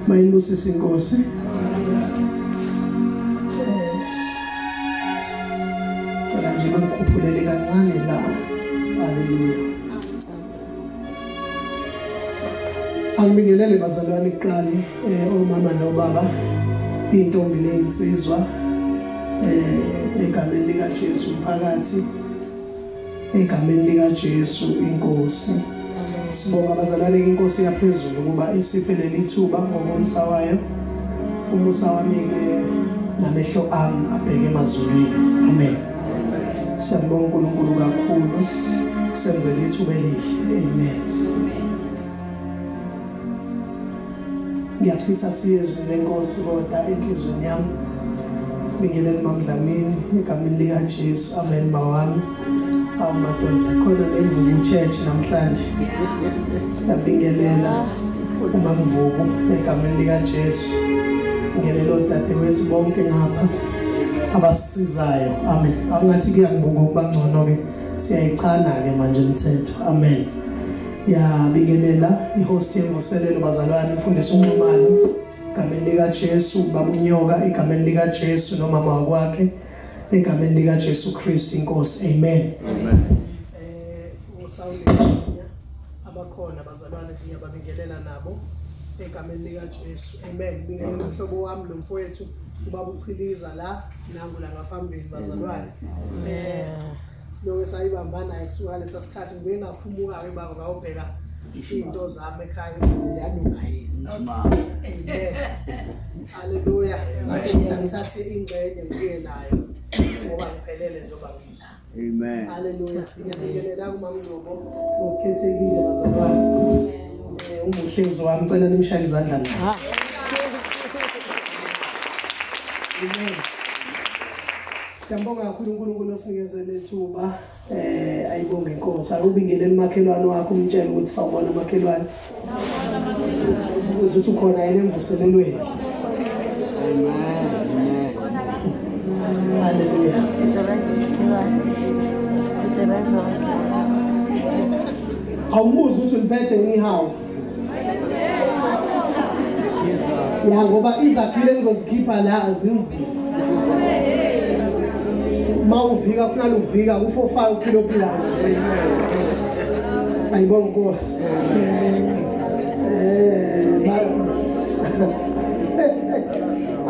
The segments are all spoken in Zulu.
Mayibusise inkosi. Cela nje bangikhuphulele kancane la. Haleluya. Angibingelele bazalwane kuqala, omama nobaba, intombi nezinsizwa, egameni lika Jesu phakathi, egameni lika Jesu inkosi. Sibonga abazalwane inkosi yaphezulu kuba isiphe leli thuba ngokomsa wayo. Umusa wami ke namehlo ami abheke emazulwini. Amen. Siyabonga uNkulunkulu kakhulu usenzele ithuba elihle. Amen. Ngiyafisa siyezwe lenkosi kodwa enhlizweni yami. Bingelele mamdlamini egameni lika Jesu. Amen bawami. Amadoda khona nemvubu church namhlanje. Ngiyabingelela uMamvubu egameni lika Jesu. Ngelelo dadewethu bonke ngapha abasisizayo. Amen. Awungathi kuyangibuka ukubangcono ke, siyayichana ke manje umthetho. Amen. Ngiyabingelela ihost yemvuselelo bazalwane, mfundisi uNxumalo egameni lika Jesu, baba uNyoka egameni lika Jesu nomama wakwakhe egameni lika Jesu Kristu inkosi. Amen. Amen. Usawulenya abakhona bazalwane ngiyababingelela nabo egameni lika Jesu. Amen. Bingelela umhlobo wami nomfowethu ubaba uChiliza la nangu la ngaphambili bazalwane. Siloke sayibambana kusuka lesa sikhathi ngibuye ngaphumuka ke baba ngawubheka into zami ekhaya ukuthi ziyalunga yini. Amen. Haleluya. Ngithathe ingxenye ngiye nayo ngoba ngiphelele njengoba ngila. Amen. Haleluya. Ngiyabingelela kuMamngcobo okhethekile bazalwane. Umuhlezi wami ngicela nimshaye izandla la. Amen. Siyabonga kakhulu uNkulunkulu osinikezele ithuba. Ayibonge inkosi. Akubingelele umakhelwane wakho umtshele ukuthi sawubona makhelwane. Sawubona makhelwane. Uze uthi ukhona yena emvuselelweni. Amen. Haleluya. Awumuzi ukuthi uliphethe ngihawu. Ya ngoba izakhile engizozikhipha la azinzima. Mawuvika kufanele uvika u45 kilo phila. Ayibonga inkosi.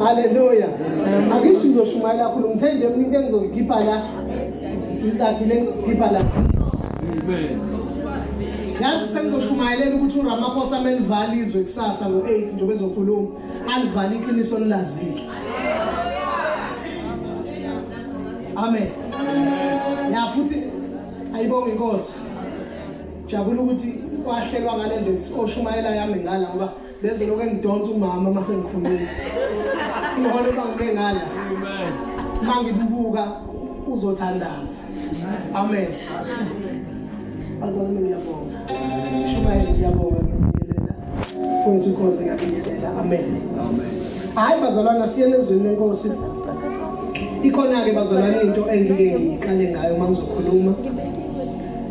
Haleluya. Akisho ngizoshumayela kakhulu ngithe nje mina into engizozikhipha la izakhile engizozikhipha la. Amen. Yazi sengizoshumayelela ukuthi uRamaphosa melivali izwe kusasa ngo8 njengoba ezokhuluma alivali iqiniso nilazile. Amen. Ya futhi ayibonge inkosi. Jabula ukuthi kwahlelwa ngale ndlela oshumayela yami ngala ngoba bezoloku engidonsa umama mase ngikhuluma. Ngibona bangike ngala. Amen. Mangibuka uzothandaza. Amen. Bazalwane ngiyabonga. Shumayela ngiyabonga ngiyabingelela. Mfowethu inkosi ngiyabingelela. Amen. Amen. Hayi bazalwane siyene ezweni lenkosi. Ikhona ke bazalwane into engike ngiqale ngayo uma ngizokhuluma.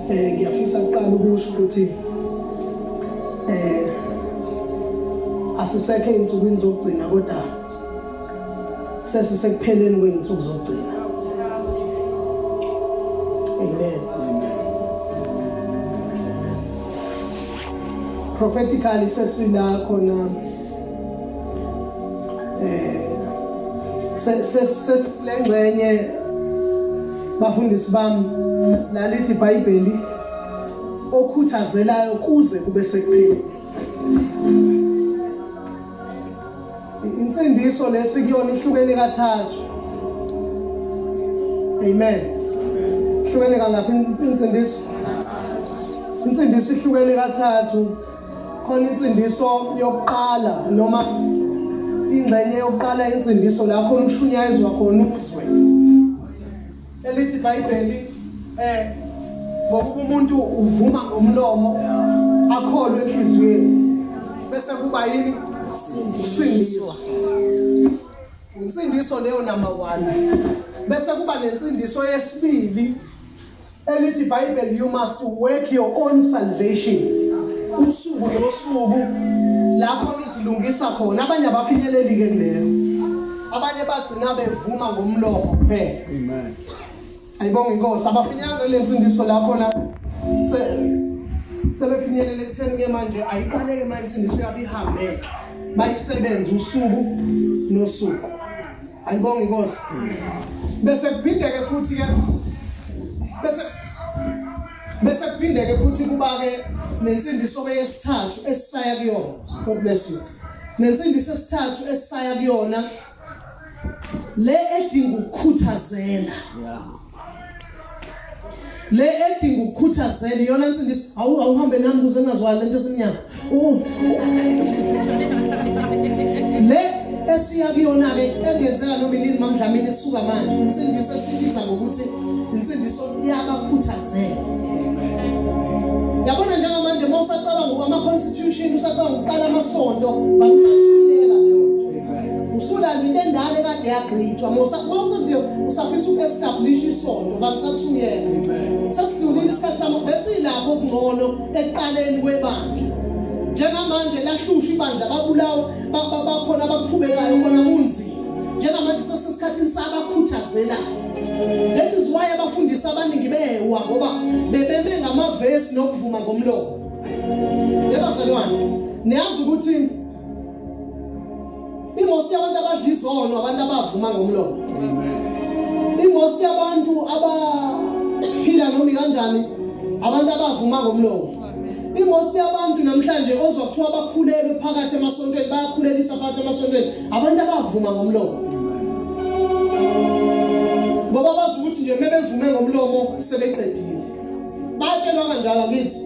Ngiyafisa ukuqala ukusho ukuthi asisekho ezinsukwini zokugcina kodwa sesisekupheleni kwezinsuku zokugcina. Amen. Prophetically sesila khona sesilengxenye bafundisi bami lalithi iBhayibheli okhuthazelayo kuze kube sekupheleni. Insindiso lesikuyona ihlukene kathathu. Amen. Ihlukene kangaphi insindiso? Insindiso ihlukene kathathu. Khona insindiso yokuqala noma ingxenye yokuqala insindiso la khona ushunyayezwa khona uzwe. Elithi iBhayibheli ngokuba umuntu uvuma ngomlomo akholwe enhliziyweni bese kuba yini? Ukusindiswa. Insindiso leyo number 1. Bese kuba nensindiso yesibili Elithi iBhayibheli, you must work your own salvation. Usuku nosuku la khona uzilungisa khona. Abanye abafinyeleli ke kuleyo. Abanye bagcina bevuma ngomlomo kuphela. Amen. Ayibonga inkosi, abafinyanga kule nsindiso la khona sebefinyelele ekutheni ke manje ayiqaleke manje insindiso yabo ihambe. Bayisebenze usuku nosuku. Ayibonga inkosi. Bese kuphindeke futhi ke bese kuphindeke futhi kuba ke nensindiso ke yesithathu esisaya kuyona. God bless you. Nensindiso esithathu esisaya kuyona le edinga ukukhuthazela. Le edinga ukukhuthazela iyona nsindiso. Awuhambe nami kuze ngazwali lento esimnyama. Le esiya kuyona ke engenzeka noma inini mamdlamini kusuka manje, insindiso esibiza ngokuthi insindiso iyabakhuthazela. Yabona njengamanje uma usacabanga ama-constitution, usacabanga ukuqala amasonto, bakusasuyeka leyo nto. Usulala into endala ekade yagqitshwa. Mawusethi usafisa uku-establish isonto, bakusasuyeka. Sesidlulile isikhathi sami, besilapho okungcono ekuqaleni kwebandla. Njengamanje lahlusha ibandla, babulawa, bakhona abaqhubekayo khona kunzima. Njengamanje sesesikhathini sabakhuthazelayo. That is why abafundisi abaningi bewa, ngoba bebeme ngamavesi nokuvuma ngomlomo. Yebazalwane, niyazi ukuthi imost yabantu abadla izono abantu abavuma ngomlomo. Imost yabantu abaphila noma kanjani abantu abavuma ngomlomo. Imost yabantu namhlanje ozwa kuthiwa bakhulelwe phakathi emasontweni, bayakhulelisa phakathi emasontweni, abantu abavuma ngomlomo. Ngoba bazi ukuthi nje mebevume ngomlomo sebeqedile. Batshelwa kanjalo ngithi.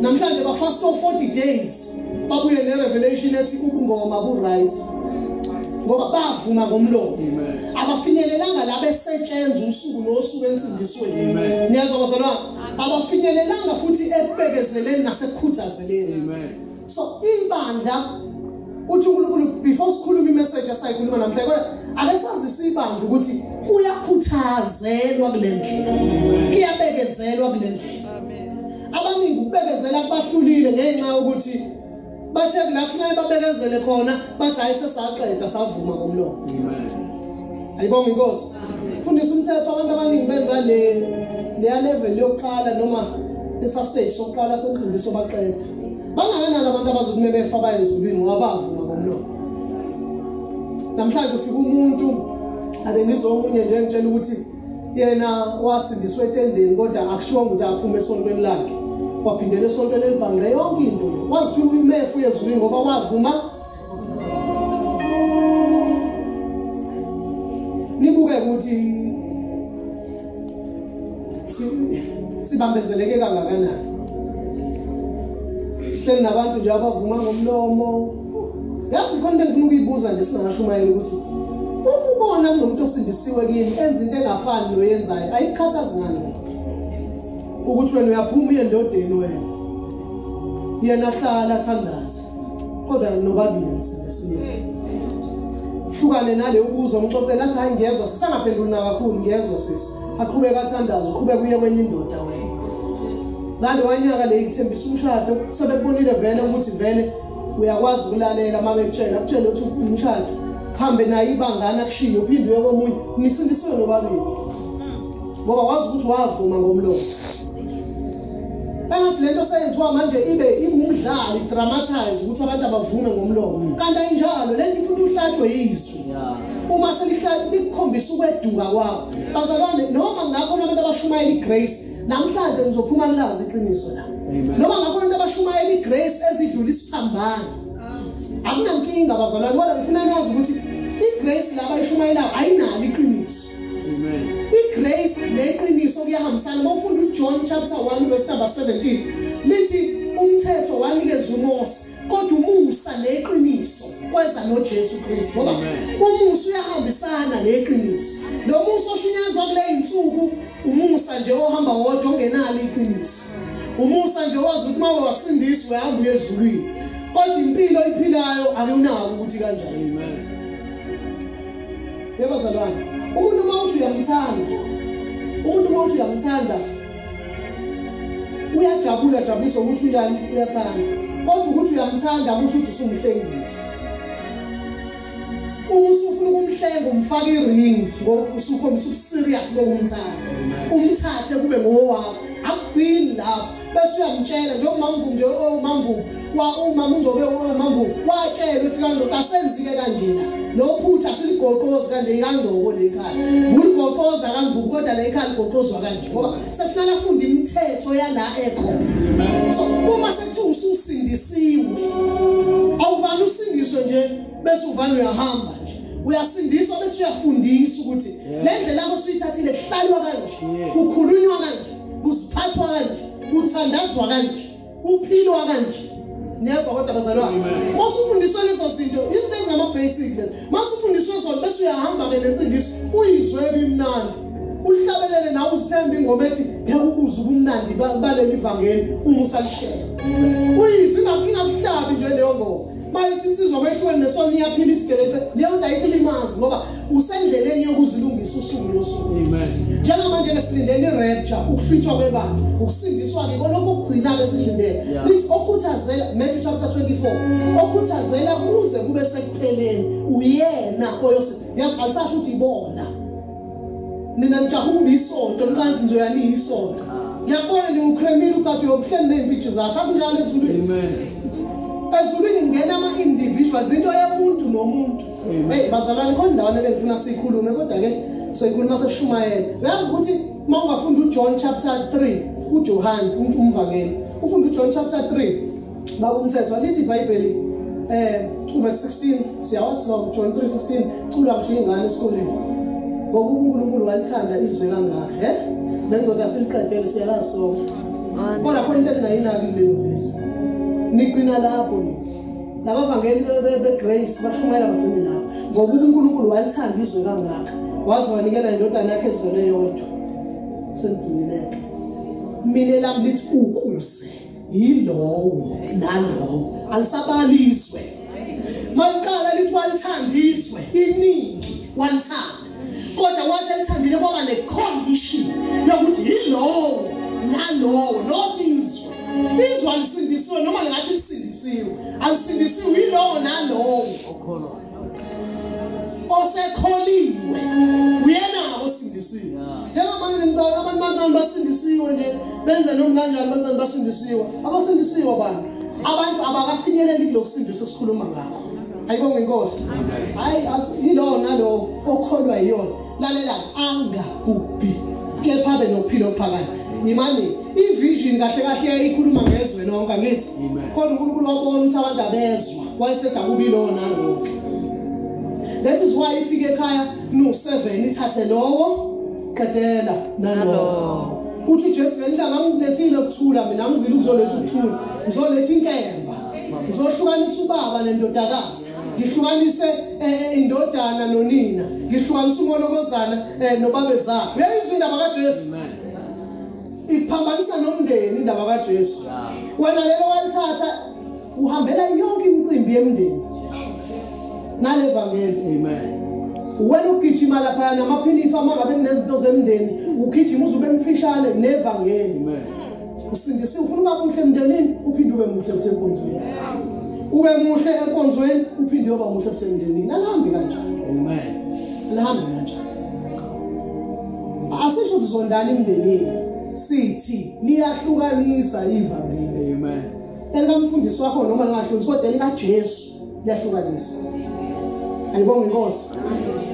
Namhlanje bafast 40 days babuye ne-revelation ethi ubungoma bu-right. Ngoba bavuma ngomlomo. Abafinyelelanga la besetshenzwa usuku nosuku ensindisweni. Niyazwa bazalwane? Abafinyelelanga futhi ekubekezeleni nasekukhuthazeleni. So ibandla uthi uNkulunkulu before sikhuluma imessage asayikhuluma namhlanje, kodwa ake sazise ibandla ukuthi kuyakhuthazelwa kule ndlela, kuyabekezelwa kule ndlela. Abaningi ukubekezela kubahlulile ngenxa yokuthi bathe la kufanele babekezele khona, bathi hayi sesaqeda savuma ngomlomo. Ayibonga inkosi. Fundisa umthetho, abantu abaningi benza leya level yokuqala noma lesa stage sokuqala sensindiso baqeda. Bangakanani abantu abazokume befa bayezulwini ngoba bavuma ngomlomo. Namhlanje ufika umuntu ake ngizomunye nje ngitshela ukuthi yena wasindiswa etendeni kodwa akushiwo ukuthi aphume esontweni lakhe. Waphindela esontweni elibhange yonke into le. Wazi ukuthi uyimefu yezulwini ngoba wavuma. Nibuke ukuthi sibambezeleke kangakanani. Sihleli nabantu nje abavuma ngomlomo. Yazi khona into engifuna ukuyibuza nje singashumayela ukuthi uma ubona kunomuntu osindisiwe kini enza into engafani noyenzayo, ayikukhathazi ngani ukuthi wena uyaphuma uye endodeni wena, yena ahlala athandaze, kodwa nobabili nisindisiwe. Hlukane nale ubuzo umxoxela athi hayi ngiyezwa sisangaphenduli nakakhulu, ngiyezwa sisi. Aqhubeka athandaze, uqhubeka uye kwenye indoda wena. Lalo wanyaka le ikuthembisa umshado, sebekubonile vele ukuthi vele uyakwazi ukulalela uma bekutshela, akutshele ukuthi umshado hambe naye ibangana kushiye uphinde uye komunye, nisindisiwe nobabili. Ngoba wazi ukuthi wavuma ngomlomo. Engathi lento seyenziwa manje ibe ibumdlalo, idramatize ukuthi abantu abavume ngomlomo. Kanti ayinjalo, lento ifuna uhlatshwe yizwi. Uma selikukhombisa ukweduka kwakho. Bazalwane, noma ngakhona abantu abashumayela igrace, namhlanje nizophuma nilazi iqiniso la. Noma ngakhona abantu abashumayela igrace ezidlula isiphambano. Akunankinga bazalwane, kodwa ngifuna nazi ukuthi igrace laba ayishumayelayo ayinalo iqiniso. I-grace neqiniso kuyahambisana. Uma ufunda uJohn chapter 1 verse number 17 lithi umthetho wanikezwa uMose, kodwa umusa neqiniso kweza noJesu Kristu. Ngoba umusa uyahambisana neqiniso. Lo musa oshunyezwa kule insuku umusa nje ohamba wodwa ongenalo iqiniso. Umusa nje wazi ukuthi uma wasindiswa uyahamba uye ezulwini, kodwa impilo oyiphilayo awunako ukuthi kanjani. Yebo bazalwane, umuntu uma uthi uyamthanda, umuntu uma uthi uyamthanda Uyajabula jabulisa ukuthi unjani uyathanda. Kodwa ukuthi uyamthanda kusho ukuthi usumhlengile. Uma usufuna ukumhlenga umfaka iring ngoba usukhombisa ubuserious bokumthanda. Umthathe kube ngowakho. Akugcini lapho. Bese uyamtshela njengoMamvubu nje oMamvubu wa umama uNgcobe uMamvubu watshela ufika ndoda asenzike kanjena nophutha siligoqoza kanje ikangcobo lekhaya uligoqoza kaMvubu kodwa lekhaya ligoqozwa kanje ngoba sekufanele afunde imithetho yala ekhona. So uma sekuthiwa ususindisiwe awuvani usindiswe nje bese uvani uyahamba nje. Uyasindiswa bese uyafundiswa ukuthi le ndlela yakho usuyithathile kuhlalwa kanje, kukhulunywa kanje, kusiphathwa kanje, kuthandazwa kanje, uphilwa kanje. Niyazwa kodwa bazalwane? Masufundiswe lezo zinto, izinto ezingama basic le. Masufundiswe zona bese uyahamba ke nensindiso, uyizwe ebimnandi. Uhlabelele nawe uzithembe ingoma ethi ngeke ubuze ubumnandi baleli vangeli uma usalishela. Uyizwe ingakuhlabi nje leyo ngoma. Mayithi insizwa mayihlukene nesona iyaphila ithi geleqe, leyo nto ayikulimazi ngoba usendleleni yokuzilungisa usuku nosuku. Amen. Njengamanje besilindele i-rapture, ukuhlwithwa kwebandla, ukusindiswa-ke kolokhu okugcina-ke silindele. Lithi okhuthazela, Matthew chapter 24, okhuthazela kuze kube sekupheleni, uyena oyosindiswa. Yazi alisasho ukuthi ibona. Nina nijaha ukuba isonto, nicansi nizoyani isonto. Ngiyakubona nje ukremile ucathi uyobuhleli ney'mpintshi zakho, akunjalo ezulwini. Amen. Ezulwini kungena ama-individuals, into yomuntu nomuntu. Hey bazalwane, khona indawana le ngifuna siyikhulume kodwa ke soyikhuluma seshumayela. Uyazi ukuthi uma ungafunda uJohn chapter 3, uJohn umvangeli, ufunda uJohn chapter 3 bakumthetho lithi iBhayibheli uverse 16 siyawazi sonke John 3:16 cula ngisho ingane esikoleni. Ngoba uNkulunkulu walithanda izwe kangaka, he? Bengizothi asiliqedele siyalazi sonke. Kodwa khona into eningayinaki kuleyo verse. Nigcina lapho nina. Labavangeli be-grace bashumayela bagcine lapho. Ngoba uNkulunkulu walithanda izwe kangaka, waze wanikela indodana yakhe ezelwe yodwa. Senigcinileke. Mina lami lithi ukuze yilowo nalowo alisabaliswe. Maliqala lithi walithanda izwe iningi walithanda. Kodwa wathi elithandile kwaba ne-condition yokuthi yilowo nalowo, not izwe. Izwe alisindisiwe noma lingathi lisindisiwe, alisindisiwe yilowo nalowo osekholiwe, uyena osindisiwe. Njengamanje ngicabanga abantu bancane basindisiwe nje, benze noma kanjani bancane basindisiwe. Abasindisiwe abantu abakafinyeleli kulokusindiswa esikhuluma ngakho. Ayibonge inkosi. Hayi yilowo nalowo okholwa yiyona. Lalela, angabhubhi kepha abe nokuphila okuphakade. Imani ivision kahle kahle ikhuluma ngezwe lonke ngithi. Kodwa uNkulunkulu wabona ukuthi abantu abezwa, wayesethi akubi lowo nalowo. That is why ifike ekhaya no 7 ithathe lowo qedela nalowo. Uthi uJesu ngelanga ngizilethile ukuthula mina, ngizile ukuzoletha ukuthula, ngizoletha inkemba, ngizohlukanisa ubaba nendodakazi, ngihlukanise indodana nonina, ngihlukanise umolokozana nobabezala. Uyayizwa indaba kaJesu? Iphambanisa nomndeni indaba kaJesu. Wena lelo walithatha uhambela yonke imicimbi yemndeni nale vangeli. Amen. Wena ugijima lapha namaphinifa mangabe kunezinto zemndeni, ugijima uze ube mfishane nevangeli. Amen. Usindisiwe, ufuna ukuba muhle emndenini, uphinde ube muhle futhi enkonzweni. Ube muhle enkonzweni, uphinde uyoba muhle futhi emndenini. Alihambi kanjalo. Amen. Alihambi kanjalo. Asisho ukuthi zondani emndenini, sithi liyahlukanisa ivangeli. Amen. Elikamfundisi wakho noma lingahlukanisi, kodwa elikaJesu liyahlukanisa. Ayibonge inkosi.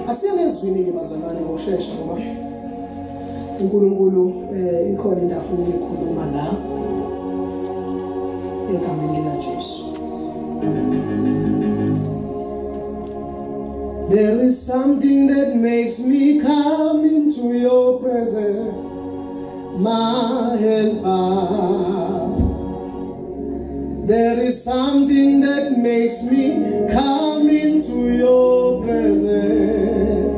Asiye ezwini ke bazalwane ngokushesha ngoba uNkulunkulu ikhona into afuna ukuyikhuluma la egameni likaJesu. There is something that makes me come into your presence, my helper. There is something that makes me come into your presence,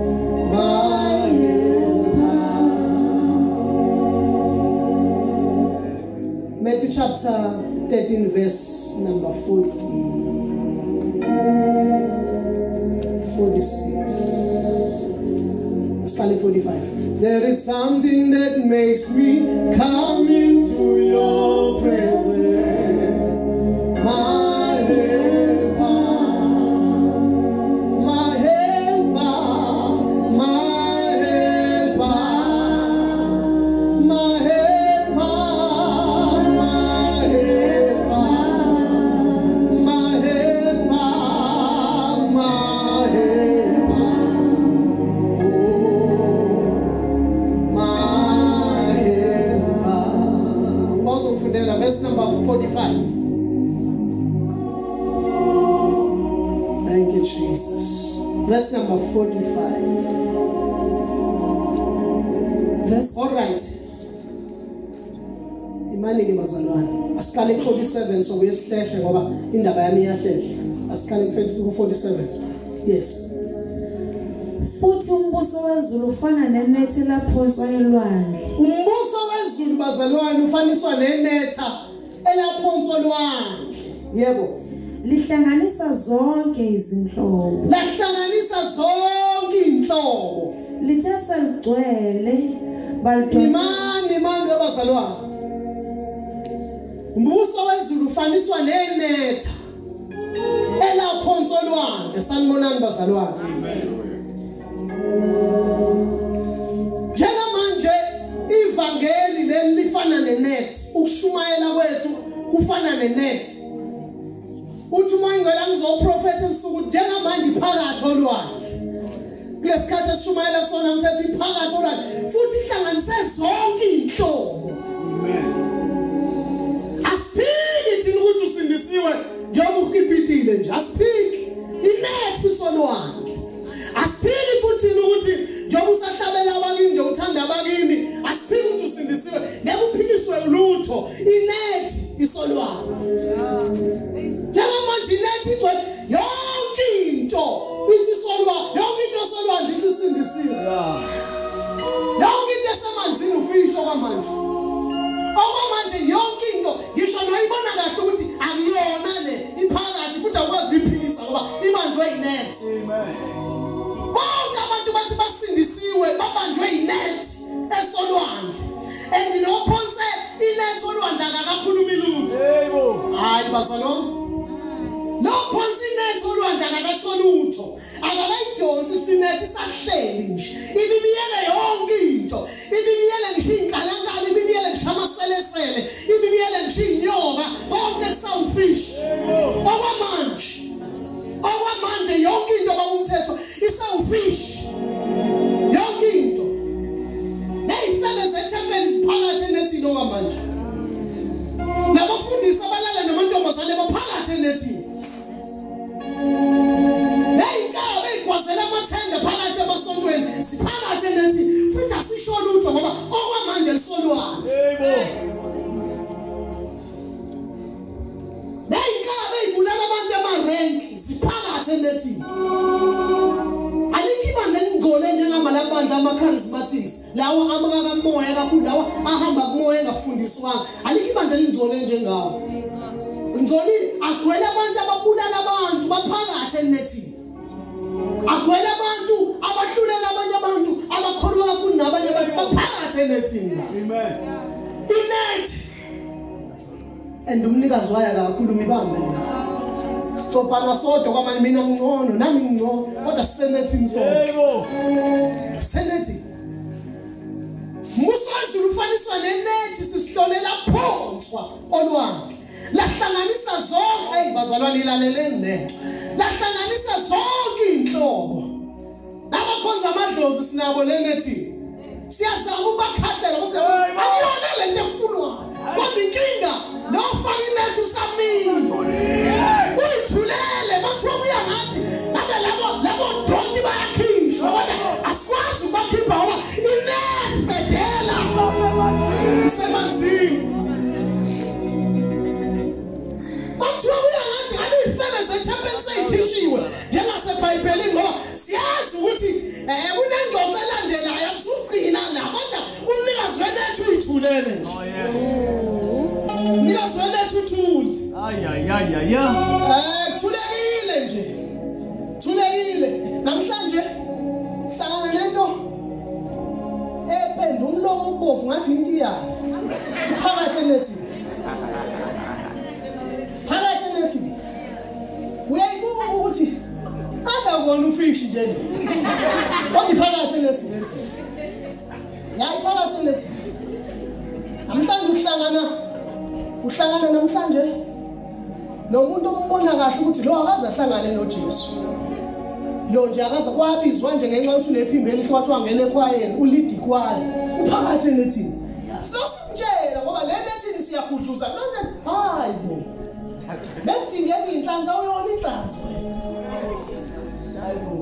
my helper. Matthew chapter 13, verse number 46. Starting 45. There is something that makes me come into your 45. Thank you, Jesus. Verse number 45. Verse All right. Imani ke bazalwane. Asiqale ku 47 sobuye sihlehle ngoba indaba yami iyahlehla. Asiqale ku 47. Yes. Futhi umbuso wezulu ufana nenethe laphonswa elwandle. Umbuso wezulu bazalwane ufaniswa nenetha elaphonswa olwandle. Yebo. Lihlanganisa zonke izinhlobo. Lahlanganisa zonke inhlobo. Lithe seligcwele balidonsa. Imani bazalwane. Umbuso wezulu ufaniswa nenetha elaphonswa olwandle. Sanibonani bazalwane. Amen. Njengamanje ivangeli leli lifana nenet, ukushumayela kwethu kufana nenet. Uthi uMoya Oyingcwele ngizoprofetha ebusuku njengamanje iphakathi olwandle. Kulesikhathi esishumayela kusona umthetho iphakathi olwandle futhi ihlanganise zonke inhlobo. Amen. Asiphiki thina ukuthi usindisiwe njengoba ukhipitile nje, asiphiki. Inet isolwandle. Asiphiki futhi ukuthi njengoba usahlabela abakini nje uthanda abakini, asiphiki ukuthi usindisiwe, ngeke uphikiswe lutho. Inet isolwandle. Njengamanje inet igcwele yonke into, ithi isolwandle, yonke into solwandle ithi isindisiwe. Yonke into esemanzini ufisho kwamanje. Okwamanje yonke into ngisho noyibona kahle ukuthi akuyona le iphakathi futhi awukwazi ukuyiphikisa ngoba ibanjwe inet. Amen. Bonke abantu bathi basindisiwe babanjwe inet esolwandle. And lo phonse inet olwandle akakhulumi lutho. Yebo. Hayi bazalwane. Lo phonse inet olwandle akakasho lutho. Akakayidonsi futhi inet isahleli nje. Ibibiyele yonke into. Ibibiyele ngisho inkalankala, ibibiyele ngisho amaselesele, ibibiyele ngisho inyoka, konke kusawufish. Okwamanje. Okwamanje yonke into bakumthetho isawufish. Yonke into. Nezifebe zethempeli ziphakathi enethini okwamanje. Nabafundisi abalala namantombazane baphakathi enethini. Neyinkabi eyigwazela amathende phakathi emasontweni siphakathi enethini futhi asisho lutho ngoba okwamanje lisolwane. Yebo. Neyinkabi eyibulala abantu emarenki ziphakathi enethini. Alikho ibandla elingcole njengamalabandla ama-charismatics lawa amakamoya kakhulu, lawa ahamba kumoya engafundiswanga. Alikho ibandla elingcole njengawo. Ngcoli agcwele abantu ababulala abantu baphakathi enethini. Agcwele abantu abahlulela abanye abantu abakholwa kakhulu nabanye abantu baphakathi enethini la. Amen. Inet. And umnikazi wayo akakhuluma ibambe la. Sicopana sodwa kwamanje mina ngcono nami ngcono kodwa sisenethini sonke. Yebo. Sisenethini. Umbuso wezulu ufaniswa nenethi sisihlolela phonswa olwandle. Lahlanganisa zonke, hey bazalwane ilaleleni lento. Lahlanganisa zonke inhlobo. Nabakhonza amadlozi sinabo lenethi. Siyazama ukubakhahlela ngoba akuyona lento efunwayo. Kodwa inkinga lo faka inethi usamile. Uyithulele bathiwa uya ngathi ngabe labo donki bayakhishwa kodwa asikwazi ukubakhipha ngoba inethi bedela isemanzini. Bathiwa uya ngathi ngabe izifebe zethempeli seyithishiwe njengaseBhayibhelini ngoba siyazi ukuthi kunengxoxo elandelayo akusugcina la kodwa umnikazi wenethi uyithulele nje. Oh yes. Umnikazi wenethi uthule. Ay ay ay ay. Thulekile nje. Thulekile. Namhlanje hlangana lento ependa umlomo obovu ngathi intiyane. Phakathi enethini. Phakathi enethini. Uyayibuka ukuthi akakona ufishi nje le. Kodwa iphakathi enethini. Yayi phakathi enethini. Namhlanje uhlangana namhlanje nomuntu ombona kahle ukuthi lo akaze ahlangane noJesu. Lo nje akaze kwabizwa nje ngenxa yokuthi unephimbo elihle kwathiwa ngene ekhwayeni, ulidi ikhwaya. Uphakathi enethini. Silosimtshela ngoba le nethini siyagudluza. Hayi bo. Bekudingeka inhlanzi awuyona inhlanzi wena.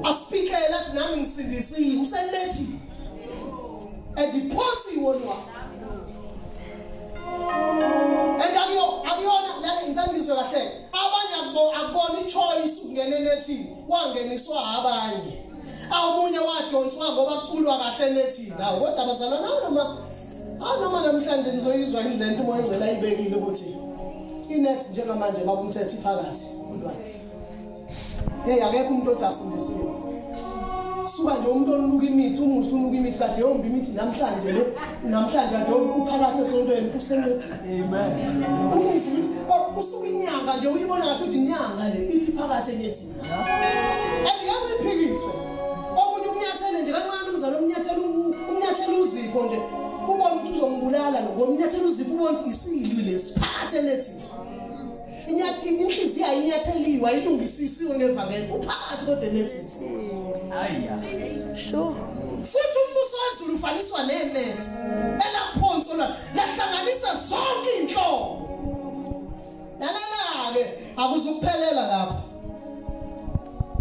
Asipikele athi nami ngisindisiwe usenethini. And iphonsiwe olwandle. And akuyona la inhlanziso kahle. Abanye akubona ichoice ukungena enethini, wangeniswa abanye. Awumunye wadonswa ngoba kuculwa kahle enethini. Hawu kodwa abazalwana noma namhlanje nizoyizwa indlela uMoya oNgcwele ayibekile ukuthi inet njengamanje baba umthetho iphakathi ulwandle. Hey akekho umuntu othi asindisiwe. Suka nje umuntu onuka imithi, umuzi unuka imithi kade yombi imithi namhlanje lo namhlanje kade uphakathi esontweni usenethini. Amen. Umuzi ukuthi usuka inyanga nje uyibona kahle ukuthi inyanga le ithi phakathi enethini. And yakuyiphikise. Omunye umnyathele nje kancane umzalo umnyathele uzipho nje. Ubona ukuthi uzombulala lo ngomnyathela uzipho ubona ukuthi isilwi lesi phakathi enethini. Inhliziyo ayinyatheliwe ayilungisisiwe ngevangeli uphakathi kodwa enethini. Sure. Futhi umbuso wezulu ufaniswa nenethi elaphonswa lahlanganisa zonke inhlobo. Lalela-ke akuzukuphelela lapho.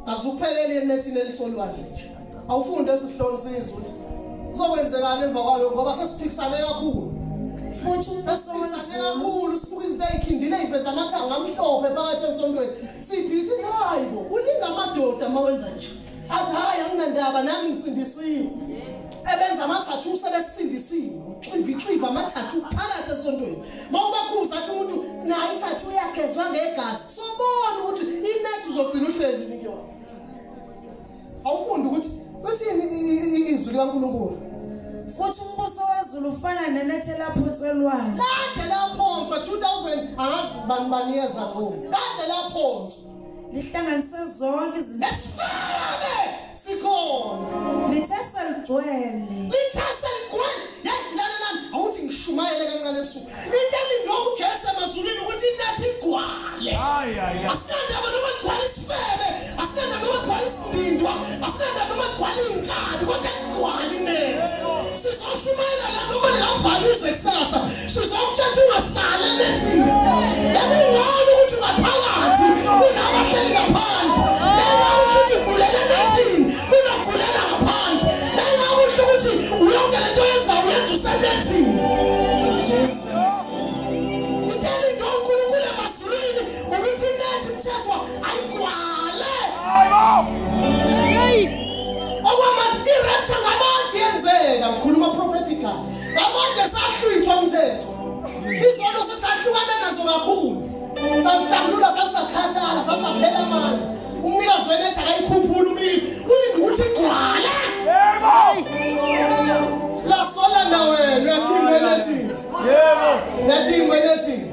Akuzukuphelela enethini elisolwandle nje. Awufunde esi sihloko sizwe ukuthi kuzokwenzekani emva kwalokho ngoba sesiphikisane kakhulu. Futhi umbuso wezulu kakhulu sibuka izinto ezikhindile eziveza amathanga amhlophe phakathi esontweni. Sibhizi hayi bo ulinga amadoda mawenza nje. Athi hayi anginandaba nami ngisindisiwe. Ebenza amathathu sebesindisiwe. Xiva amathathu phakathi esontweni. Mawubakhuza athi umuntu naye ithathu uyagezwa ngegazi. Sobona ukuthi inethi uzogcina uhleli ni kuyona. Awufundi ukuthi uthini izwi likaNkulunkulu. Futhi umbuso wezulu ufana nenethe elaphonswa elwandle. Kade laphonswa 2000 angazi bani bani yeza khona. Kade laphonswa. Lihlanganise zonke izinto. Esifabe sikhona. Lithe seligcwele. Lithe seligcwele. Lalelani awuthi ngishumayele kancane ebusuku. Into elindwe uJesu emazulwini ukuthi inethi igcwale. Asinandaba noma igcwale isifebe, asinandaba noma igcwale isindindwa, asinandaba noma igcwale inkabi, kodwa igcwale inethi. Sizoshumayela la noma lingavaliswe kusasa. Sizokuthatha ungasale enethini. Bekungcono ukuthi ungaphakathi kunabahleli ngaphandle. Bengakuhle ukuthi ugulele enethini kunokugulela ngaphandle. Bengakuhle ukuthi yonke lento oyenzayo uyenza usenethini. Into elindwe uNkulunkulu emazulwini ukuthi inethi mthethwa ayigcwale. Okwamanje irapture ngabantu yenzeka ngikhuluma prophetically. Ngabantu esahlwithwa umthetho. Izono sesahlukana nazo kakhulu. Sasihlambulula sasakhathala sasaphela amandla. Umnikazi wenethi akayikhuphula umlilo. Ulinde ukuthi igcwale. Yebo. Silasola na wena uyadingwa enethini. Yebo. Uyadingwa enethini.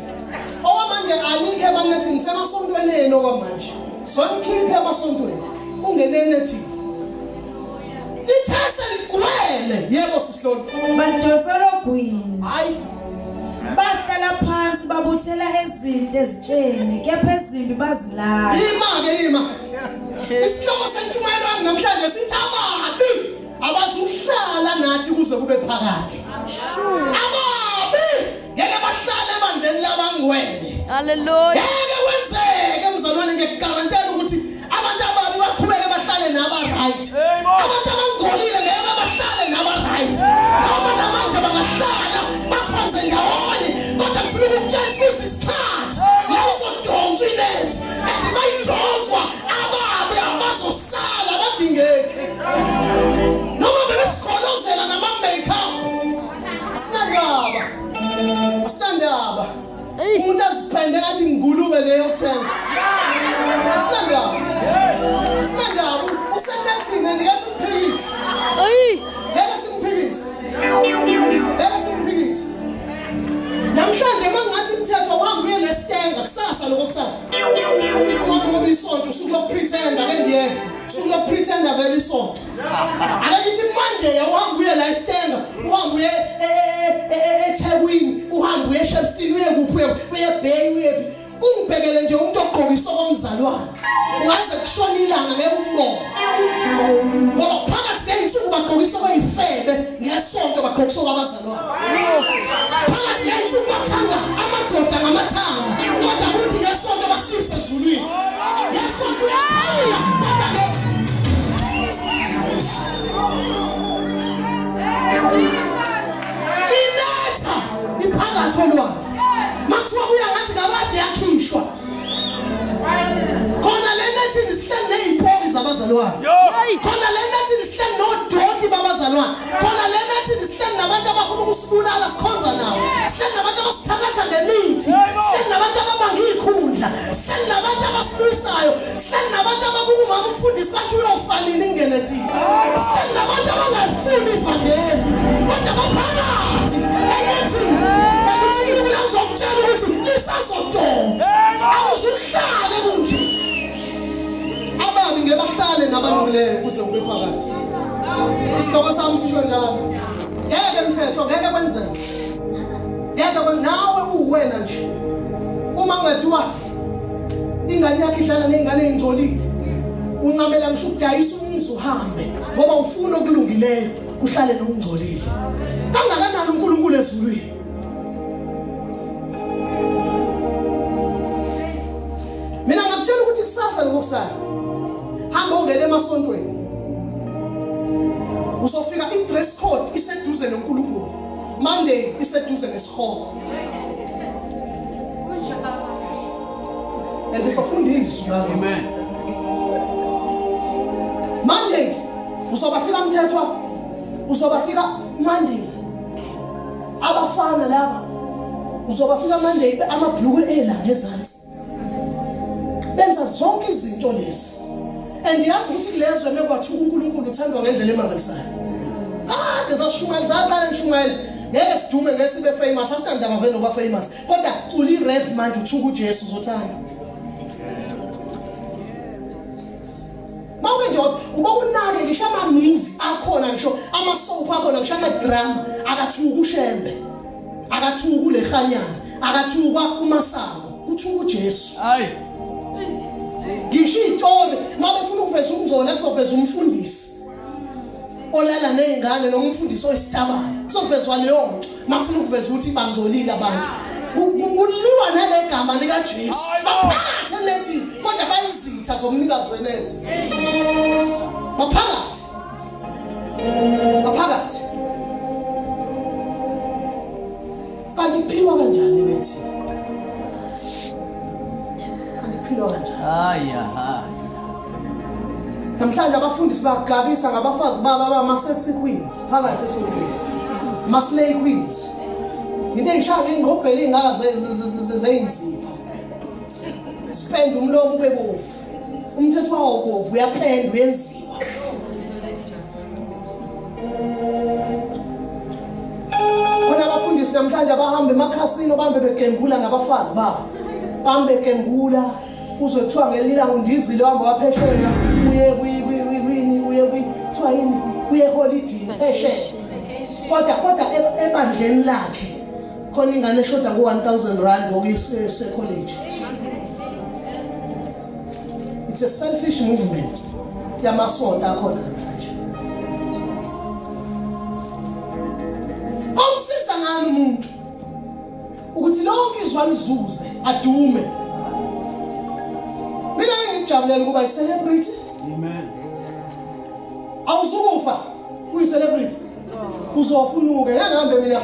Okwamanje anikho emanethini semasontweni enu okwamanje. Sonikhiphe emasontweni. Ungene enethini. Lithese ligcwele. Yebo sisilolo. Balidonsela ogwini. Hayi. Bahlala phansi babuthela ezinhle ezitsheni kepha ezimbi bazilahla. Ima-ke ima. Isihloko sentshumayelo yami namhlanje sithi ababi abazuhlala nathi kuze kube phakade. Ababi ngeke bahlale ebandleni labangcwele. Hallelujah. Ngeke kwenzeke mzalwane ngikugarantela ukuthi abantu ababi baqhubeke bahlale naba right. Abantu abangcolile ngeke bahlale naba right. Noma namanje bangahlala bakhonze ndawonye kodwa kufuna ukutshela ukuthi isikhathi la uzodonswa inethi and bayidonswa ababi abazosala abadingeki. Noma bebesigolozela nama makeup. Asinandaba. Asinandaba. Umuntu aziphende ngathi ingulube leyo yokuthenga. Asinandaba. Asinandaba. Usenethini ngeke simphikise. Ngeke simphikise. Ngeke simphikise. Namhlanje mangathi umthetho uhambe uye lesitenga kusasa lokho kusasa. Kodwa ngoba isonto usuku lokupretenda ke ngiyeke. Usuku lokupretenda vele isonto. Ake ngithi Monday uhambe uye la esitenga, uhambe uye eThekwini, uhambe uye eShepstone, uye kuphi uye eBay uye phi. Ungibhekele nje umuntu ogqokisa okomzalwane. Ungaze kushona ilanga ngeke umbone. Ngoba phakathi ney'nsuku bagqokisa okwey'febe, ngesonto bagqokisa okwabazalwane. Phakathi ney'nsuku bakhanga amadoda ngamathanga, kodwa kuthi ngesonto basisho phakathi olwandle. Makuthiwa kuya ngathi ngabade yakhishwa. Khona le nethini sihleli nezipoki zabazalwane. Khona le nethini sihleli nodoti babazalwane. Khona le nethini sihleli nabantu abafuna ukusibulala sikhonza nabo. Sihleli nabantu abasithakatha ngemithi. Sihleli nabantu ababanga ikhundla. Sihleli nabantu abasilwisayo. Sihleli nabantu ababuka umama umfundisi bathi uyofanini ingene thina. Sihleli nabantu abangafuni ivangeli. Kodwa baphakathi enethini. Ekuthini uyazokutshela ukuthi lisazodonsa. Awuzuhlale kunje. Ababi ngebahlale nabalungileyo kuze kube phakathi. Isihloko sami sisho njalo. Ngeke mthetho, ngeke kwenzeke. Ngeke nawe uwena nje. Uma kungathiwa ingane yakhe idlala nezingane ezingcolile, uncamela ngisho ukudayisa umuzi uhambe ngoba ufuna okulungileyo kuhlale nokungcolile. Kangakanani uNkulunkulu ezulwini? Mina ngakutshela ukuthi kusasa lokusala hamba ungene emasontweni, uzofika i-dress code iseduze noNkulunkulu, Monday iseduze nesihogo. And sofunda izwi. Amen. Monday uzobafika Mthethwa, uzobafika Monday abafana laba, uzobafika Monday amabhluku ela ngezansi, benza zonke izinto lezi. And yazi ukuthi kulezwe mekwathuka uNkulunkulu uthandwa ngendlela emangalisayo. Kade sashumayela, saqala nishumayela, ngeke sidume ngeke sibe famous, asinandaba vele nokuba famous. Kodwa cula i-rap manje uthuka uJesu uzothanda. Mawuke nje wathi ubokunake ngisho ama-movie akhona, ngisho ama-soap akhona, ngisho ama-drama, akathuki uShembe, akathuki uLehanyana, akathukwa uMasango, kuthuka uJesu. Hayi. Ngisho iy'tori uma befuna ukuveza ukungcola kuzoveza umfundisi olala ney'ngane noma umfundisi oyisitabane, kuzovezwa leyo nto uma kufuna ukuveza ukuthi bangcolile abantu. Kuliwa nale gama likaJesu, baphakathi enethini kodwa bayizitha zomnikazi wenethi. Baphakathi, baphakathi. Kanti kuphilwa kanjani enethini? Kanti kuphilwa kanjani? Hayi hayi. Namhlanje abafundisi bagabisa ngabafazi babo abama-sexy queens phakathi esontweni, ama-slay queens. Into eyishaya ngey'ngqobhela ey'ngaka zey'nzipho, sipende umlomo ube bovu, umthetho wawo bovu, uyapenda uyenziwa. Khona abafundisi namhlanje abahamba emakhasino bahambe begembula nabafazi babo, bahambe begembula, uzwe kuthiwa ngelilanga undizile wahamba waphesheya uye kwini, uye kuthiwa yini, uye eholidini phesheya. Kodwa ebandleni lakhe khona ingane eshoda ngo-1000 rand ngokuyise college. It's a selfish movement yamasonto akhona namhlanje. Omsiza ngani umuntu ukuthi lonke izwi alizuze adume? Mina ngijabulela ukuba i-celebrity. Amen. Awuzukufa uyi-celebrity, uzofunuke. Ngeke ngihambe mina,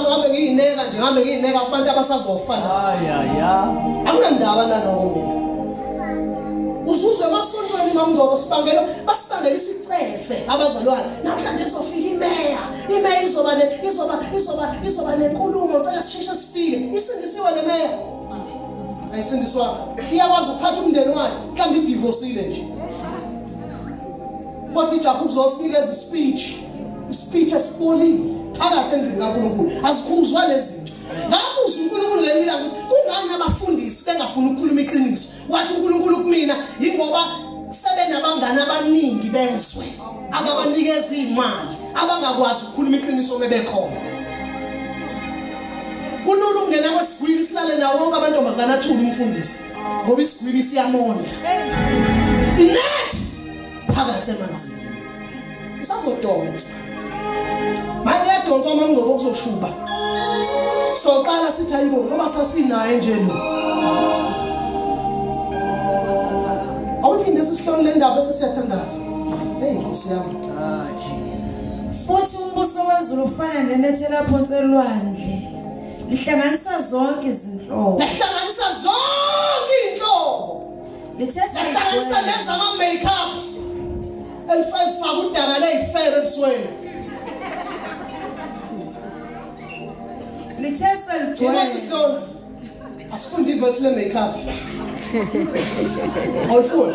ngihambe ngiyineka nje, ngihambe ngiyineka kubantu abasazofa nabo. Hayi hayi. Akunandaba naloko mina. Uzuzwe emasontweni mamngcobo sibangela basibangela isicefe abazalwane. Namhlanje kuzofika imeya, imeya izoba nenkulumo, cela sisheshe sifike. Isindisiwe le meya? Ayisindiswanga. Iyakwazi ukuphatha umndeni wayo, mhlawumbe idivorcile nje. Kodwa ijaha ukuzosinikeza ispeech, ispeech esibolile phakathi endlini kaNkulunkulu. Azikhuzwa lezi zinto. Ngabuza uNkulunkulu ngelinye ilanga ukuthi kungani abafundisi bengafuni ukukhuluma iqiniso. Wathi uNkulunkulu kumina yingoba sebenabangani abaningi bezwe ababanikeza imali abangakwazi ukukhuluma iqiniso mebekhona. Kulula ukungena kwesigwili silale nawo wonke amantombazana athule umfundisi ngoba isigwili siyamondla. Inethi phakathi emanzini usazodonswa. Manje yadonswa amangcobo kuzoshuba. Soqala sithi ayibo ngoba sasinaye nje lo. Awuphinde sisihlole le ndaba bese siyathandaza. Hey Nkosi yami. Futhi umbuso wezulu ufana nenethe laphonse elwandle, Lihlanganisa zonke izinhlobo. Lihlanganisa zonke inhlobo. Lihlanganisa nezama makeups. Elifaka udaka leyifebe ebusweni. Lithe seligcwele. Asifunde ivesi le makeup. Awufuni.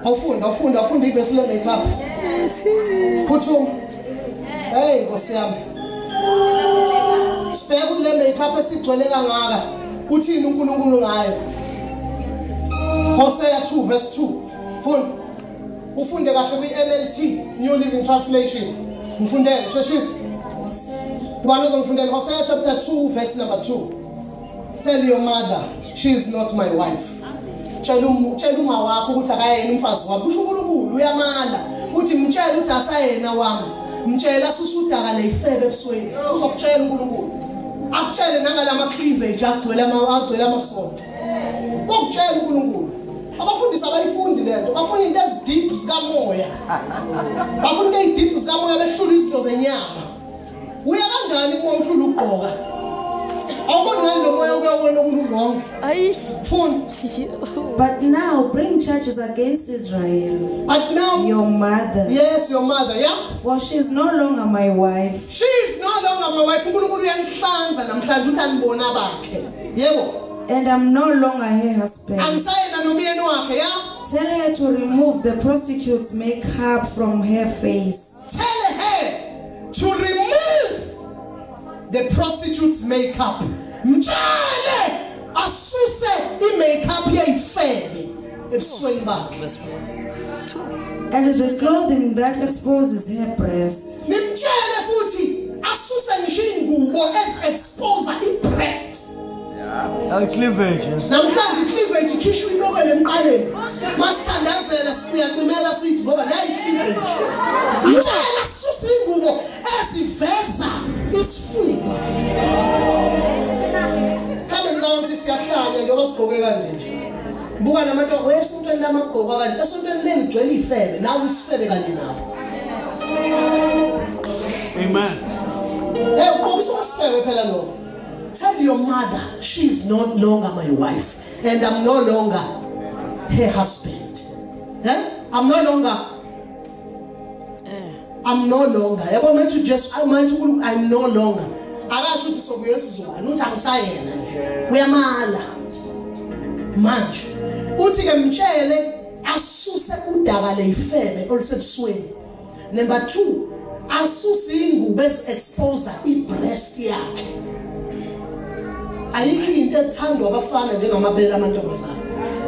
Awufunda ivesi le makeup. Phuthuma. Hey Nkosi yami. Sibheke kule makeup esigcwele kangaka. Uthini uNkulunkulu ngayo? Hosea 2 verse 2. Funda. Ufunde kahle kwi-NLT, New Living Translation. Ngifundele, sheshisa. Ubani ozongifundela? Hosea chapter 2 verse number 2. Tell your mother she is not my wife. Tshela uma wakho ukuthi akayena umfazi wami. Kusho uNkulunkulu uyamala. Uthi mtshele ukuthi asayena wami. Mtshela asusudaka leyifebe ebusweni. Uzokutshela uNkulunkulu. Akutshele nangalama cleavage agcwele amasonto. Ukutshela uNkulunkulu. Abafundisi abayifundi lento. Bafuna into ezideep zikamoya. Bafuna into ezideep zikamoya behlula izinto zenyama. Uya kanjani uma uhlula ukugqoka? Awuboni ngani lo moya uyawona ukuthi wrong? Ayi. Funda. But now bring charges against Israel. But now your mother. Yes, your mother, yeah. For she is no longer my wife. She is no longer my wife. uNkulunkulu uyanihlanza namhlanje uthi anibona bakhe. Yebo. And I'm no longer her husband. Angisayena nomyeni wakhe, yeah? Tell her to remove the prostitute's makeup from her face. Tell her to remove the prostitute's makeup. Mtshele asuse i-makeup yeyifebe ebusweni bakhe. And the clothing that exposes her breast. Nimtshele futhi asuse ngisho ingubo ezi-expose i-breast. Yeah. Cleavage. Namhlanje cleavage ikhishwa inokele emqaleni. Masithandazela siyacimela sithi ngoba nayi cleavage. Mtshele asuse ingubo eziveza isifuba. Mhlawumbe ngicabanga ukuthi siyahlanya njengoba sigqoke kanje nje. Buka namanto esontweni lamagqoka kanje. Esontweni leli gcwele ifebe, nawe isifebe kanye nabo. Amen. Hey, ugqokisa isifebe phela lokho. Tell your mother she is no longer my wife and I'm no longer her husband. Eh? I'm no longer. I'm no longer. Yabo manje just manje uNkulunkulu I'm no longer. Akasho ukuthi sobuye sizwana uthi angisayena nje. Uyamala. Manje uthi ke mtshele asuse udaka leyifebe olusebusweni. Number 2, asuse ingubo ezi-expose i-breast yakhe. Ayikho into ethandwa abafana njengamabele amantombazana.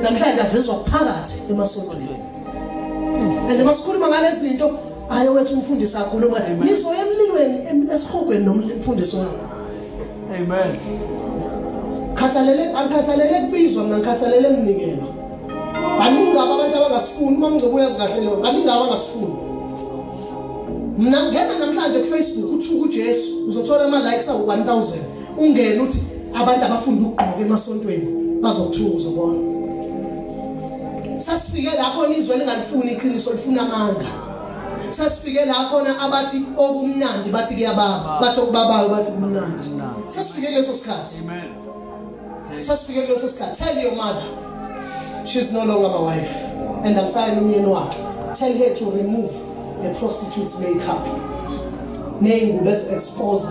Namhlanje avezwa phakathi emasontweni. And masikhuluma ngalezi zinto ayo wethu umfundisi akhuluma nizoya emlilweni esihogweni nomfundisi wakho. Amen. Khathalele angikhathalele kubizwa mina ngikhathalele umnikelo. Baningi abantu abangasifuni uma ngcobo uyazi kahle lo. Baningi abangasifuni. Mina ngena namhlanje ku Facebook uthuka uJesu uzothola ama likes awu 1000. Ungene uthi abantu abafunda ukugqoka emasontweni bazokuthuka uzobona. Sasifike la khona izwe lingalifuni iqiniso lifuna amanga. Sasifike la khona abathi okumnandi bathi kuyababa, bathi okubabayo bathi kumnandi. Sasifike kuleso sikhathi. Amen. Sasifike kuleso sikhathi. Tell your mother she's no longer my wife and I'm saying umyeni wakhe. Tell her to remove the prostitute's makeup. Neyingubo ezi-expose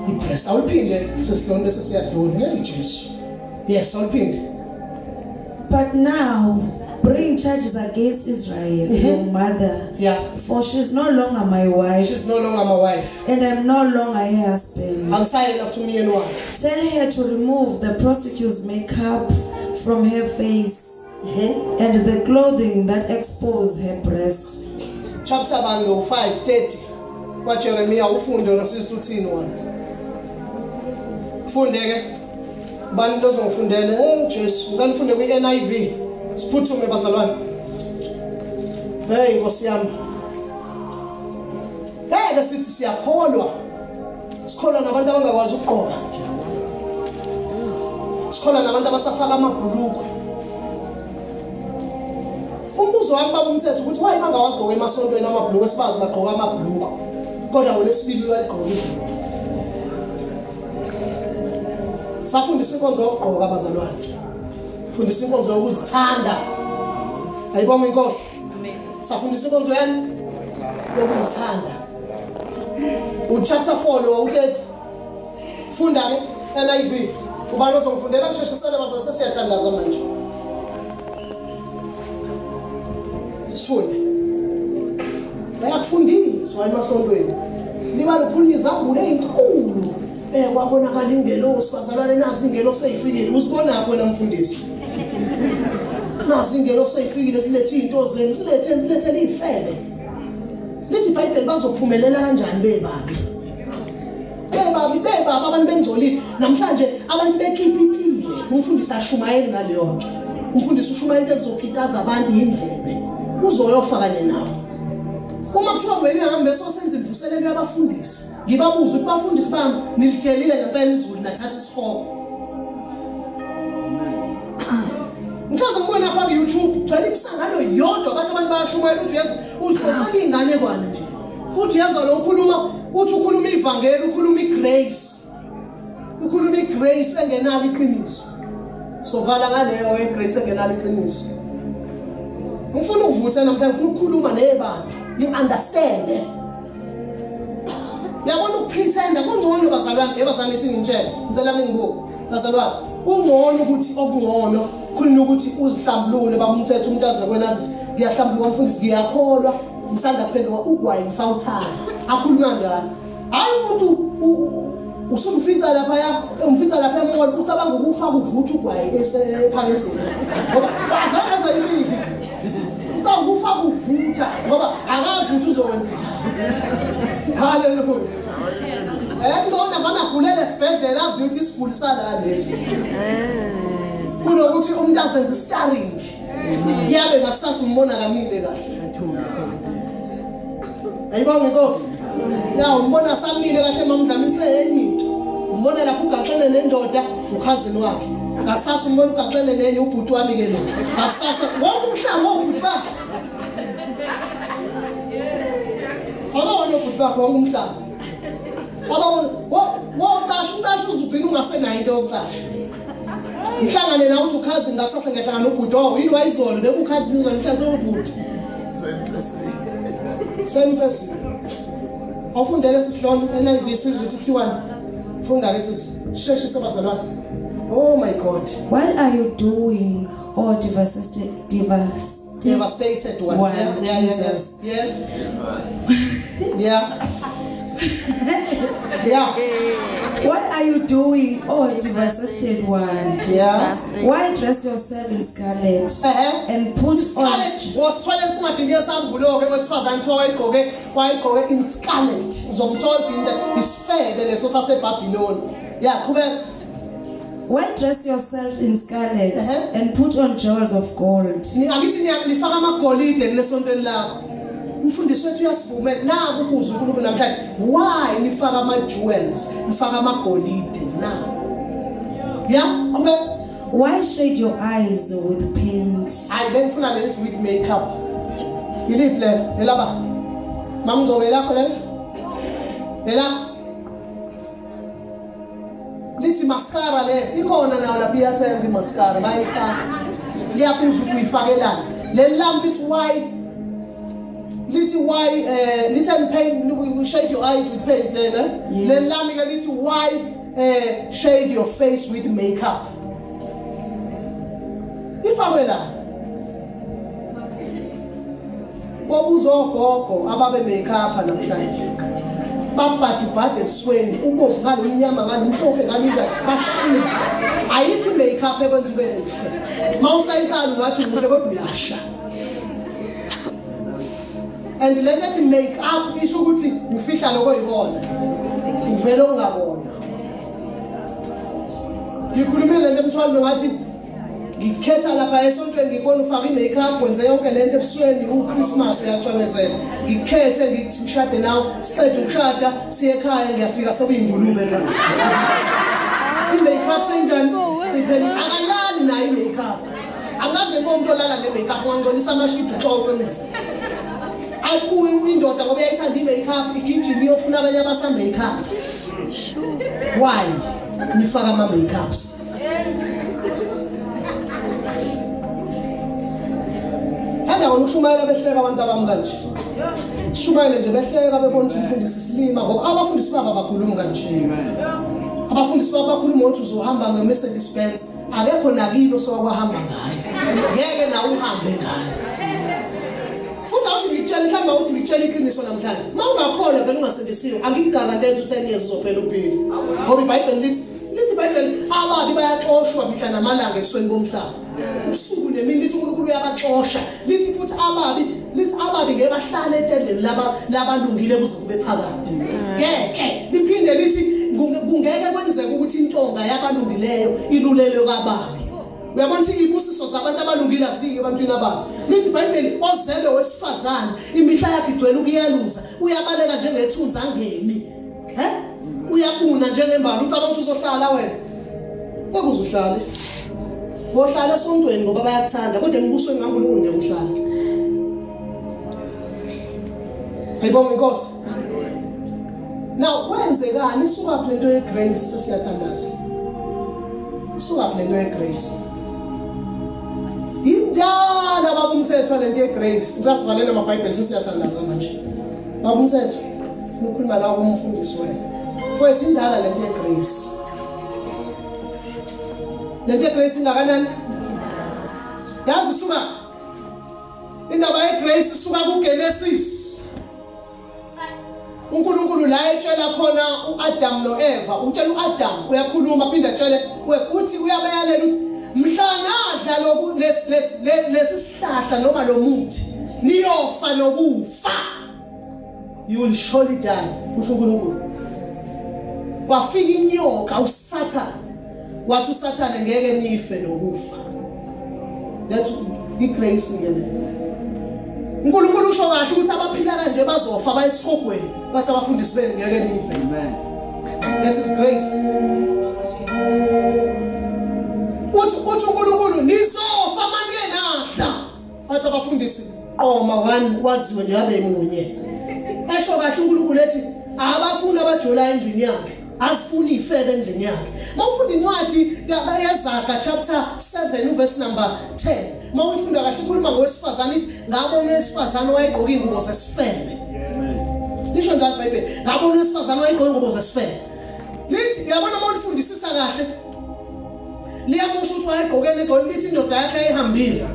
i-breast. Awuliphinde sesilonde bese siyadlula. Hey Jesu. Yes, awuliphinde. But now bring charges against Israel, your mother. Yeah. For she's no longer my wife. She's no longer my wife. And I'm no longer her husband. Angisayena futhi umyeni wakhe. Tell her to remove the prostitute's makeup from her face. And the clothing that exposes her breast. Chapter 5:30. KwaJeremiah ufunde nosisi uthini wona. Funde ke. Bani lozongifundela? Eh Jesu, ngicela ufunde kwi-NIV. Siphuthume bazalwane. Hey Nkosi yami. Ngeke sithi siyakholwa. Sikholwa nabantu abangakwazi ukugqoka. Sikholwa nabantu abasafaka amabhulukwe. Umbuzo wami baba umthetho ukuthi why bangawagqoka emasontweni amabhulukwe sibazi bagqoka amabhulukwe. Kodwa ngolesibili uyaligqoka ibhulukwe. Safundisa inkonzo yokugqoka abazalwane. Fundisa inkonzo yokuzithanda. Ayibonga inkosi. Amen. Safundisa inkonzo yani yokuzithanda. Uchapter 4 lo u30. Funda ke NIV. Ubani ozongifundela ngisheshisele bazase siyathandaza manje. Sifunde. Bayakufundiswa emasontweni. Liba lukhuluma izambulo ezinkulu. Kwabonakala ingelosi bazalwane nazi ingelosi eyifikile. Uzibonaphi wena mfundisi? Nazi ingelosi eyifikile silethe izinto zenu, silethele izifebe. Lithi iBhayibheli bazophumelela kanjani bebabi? Bebabi abantu bengcolile. Namhlanje abantu bekhipitile. Umfundisi ashumayeli ngaleyo nto. Umfundisi ushumayela into ezizokhitaza abantu indlebe. Uzoyofa kanye nabo. Uma kuthiwa wena uhambe sosenza imvuselelo yabafundisi. Ngibabuza ukuthi bafundisi bami nilitshelile ngempela izulu nathatha isihogo. Ngikaze ngibone lapha ku YouTube gcwele imisangano yodwa bathi abantu bayashumayela uthi uyezwa uthi ingane kwana nje. Uthi uyezwa lo ukhuluma uthi ukhuluma ivangeli ukhuluma igrace. Ukhuluma igrace engenalo iqiniso. Sovala ngaleyo igrace engenalo iqiniso. Ngifuna ukuvutha namhlanje ngifuna ukukhuluma nebandla. You understand. Yabona ukupretenda kungcono bazalwane ebazalwane ethi ngintshele ngicela ningibuke bazalwane kungcono ukuthi okungcono khuluma ukuthi uzihlambulule babumthetho umuntu aze kwena athi ngiyahlambuluka mfundisi ngiyakholwa ngisanda kuphenduka ugwayi ngisawuthanda akhuluma kanjalo. Hayi umuntu usumfica lapha ya umfica lapha emall ucabanga ukufa kuvutha ugwayi ephaketheni ngoba bazalwane ibili ucabanga ukufa kuvutha ngoba akazi ukuthi uzokwenza njani. Hallelujah. Engcono vana gulele esibhedlela azi ukuthi isiguli sala lesi. Kunokuthi umuntu azenze starring. Yabe ngakusasa umbona kamile kahle. Ayibonga inkosi. Ya umbona samile kahle mamdlamini seyenye into. Umbona lapho ugaxene nendoda ukhazini wakhe. Ngakusasa umbona ugaxene nenye ubhuti wami ke lo. Ngakusasa wonke umhlaba wobhuti bakhe. Abawona ubhuti bakhe wonke umhlaba. Abawona wocasha ucasha uzugcina ungasenayo into yokucasha. Ngihlangane nawe uthi ukhazini ngakusasa ngiyahlangana ubhuti oh yini wayizolo bekukhazini izolo mhla sewubhuti. Same person. Awufundele sisihloko NIV sizwe ukuthi kuthiwani. Funda ke sisi. Sheshise bazalwane. Oh my God. What are you doing, oh devastated ones? One, yeah, yes. Yes. Yeah. Yeah. What are you doing, oh devastated one? Yeah. Why dress yourself in scarlet and put scarlet on was toilet kumadinga sambulo ke wesifazane kuthiwa wayigqoke in scarlet. Ngizomthola ukuthi isifebe leso saseBhabhiloni. Yeah, qhubeka. Why dress yourself in scarlet and put on jewels of gold? Angithi nifaka amagolide lesontweni lakho. Umfundisi wethu uyasivumela naku ukuza uNkulunkulu namhlanje. Why nifaka ama jewels, nifaka amagolide na? Yeah, qhubeka. Why shade your eyes with paint? Hayi bengifuna le with makeup. Yiliphi le? Elaba. Mamngcobe lakho le? Elakho. Lithi mascara le ikhona nayo lapha iyathenga imascara bayifaka. Liyakuza ukuthi uyifakelani. Le lamp lithi why lithi why lithi and paint we shade your eyes with paint lena. Le lamp ke lithi why shade your face with makeup. Ifakwe la. Bobuzogogo ababe makeup namhlanje. Babhadubhade ebusweni ubovu ngalo umnyama ngalo umhlophe ngalo njani bashiya. Ayikho i-makeup ekwenza ube muhle. Mawusayiqala ungathi umuhle kodwa uyasha. And le nto ethi make-up isho ukuthi ufihla lokho yikona. Uvele ungabona. Ngikhulume le nto emthwalo ngathi ngikhetha lapha esontweni ngibona ufaka i-makeup wenze yonke lento ebusweni uChristmas uyacwebezela. Ngikhethe ngithi ngishade nawe siqede ukushada siye ekhaya ngiyafika sekuyingulube la. I-makeup seyinjani? Seyiphelile. Akalali nayo i-makeup. Angaze ngibone umuntu olala ne-makeup ungangcolisa amashidi uxoxe emzini. Ayibuye indoda ngoba uyayithanda i-makeup igijima iyofuna abanye abasa-makeup. Why? Nifaka ama makeups. Thanda ukushumayela behleka abantu abami kanje. Shumayele nje behleka bebona ukuthi umfundisi silima ngoba abafundisi baba abakhulumi kanje. Abafundisi baba bakhuluma ukuthi uzohamba nge-Mercedes Benz, akekho nakilo sokwahamba ngayo. Ngeke nawe uhambe ngayo. Futhi awuthi ngikutshele mhlawumbe awuthi ngikutshele iqiniso namhlanje. Uma ungakholwa vele ungasindisiwe, angikugarantele ukuthi 10 years uzophela uphile. Ngoba iBhayibheli lithi iBhayibheli ababi bayaxoshwa mihla namalanga ebusweni bomhlaba. Ubusuku nemini lithi uNkulunkulu uyabaxosha. Lithi futhi ababi ngeke bahlale etendeni labalungile kuze kube phakade. Ngeke liphinde lithi kungeke kwenzeke ukuthi intonga yabalungileyo ilulelwe kwababi. Uyabona ukuthi ibusiso zabantu abalungile azike ebantwini ababi. Lithi iBhayibheli ozelwe wesifazane imihla yakhe igcwele ukuyaluza, uyabaleka njengethunzi angemi. He? Uyabuna njengembali. Ucabanga ukuthi uzohlala wena? Ngeke uzohlale. Bohlala esontweni ngoba bayakuthanda, kodwa embusweni kaNkulunkulu ngeke uhlale. Ayibonge inkosi. Now kwenzekani isuka phi lento yegrace sesiyathandaza? Isuka phi lento yegrace? Indala baba umthetho lento yegrace. Ngisasivalele amaBhayibheli sesiyathandaza manje. Baba umthetho, ukhuluma la kumfundisi wena. Mfowethu indala lento yegrace. Lento yegrace ingakanani? Yazi isuka indaba yegrace isuka kuGenesis. uNkulunkulu la etshela khona uAdam noEva, utshela uAdam uyakhuluma aphinda atshele uthi uyabayalela ukuthi mhla nadla loku lesi sihlahla noma lo muthi niyofa nokufa. You will surely die, kusho uNkulunkulu. Kwafika inyoka uSathane, wathi uSathane ngeke nife nokufa. That's igrace ngene. uNkulunkulu usho kahle ukuthi abaphila kanje bazofa bayesigogweni, bathi abafundisi benu ngeke nife. Amen. That is grace. Uthi uNkulunkulu nizofa manike nadla. Bathi abafundisi qoma one waziwe nje abe munye. Esho kahle uNkulunkulu ethi abafuni abajola endlini yakhe, azifuni ifebe endlini yakhe. Mawufunda incwadi yeZaga chapter 7 verse number 10, mawufunda kahle ikhuluma ngowesifazane ithi ngabona owesifazane wayegqoka ingubo zesifebe. Lisho njalo iBhayibheli, ngabona owesifazane wayegqoka ingubo zesifebe. Lithi uyabona uma ulifundisisa kahle liyamusho ukuthi wayegqoke negqoke, lithi indoda yakhe ayihambile,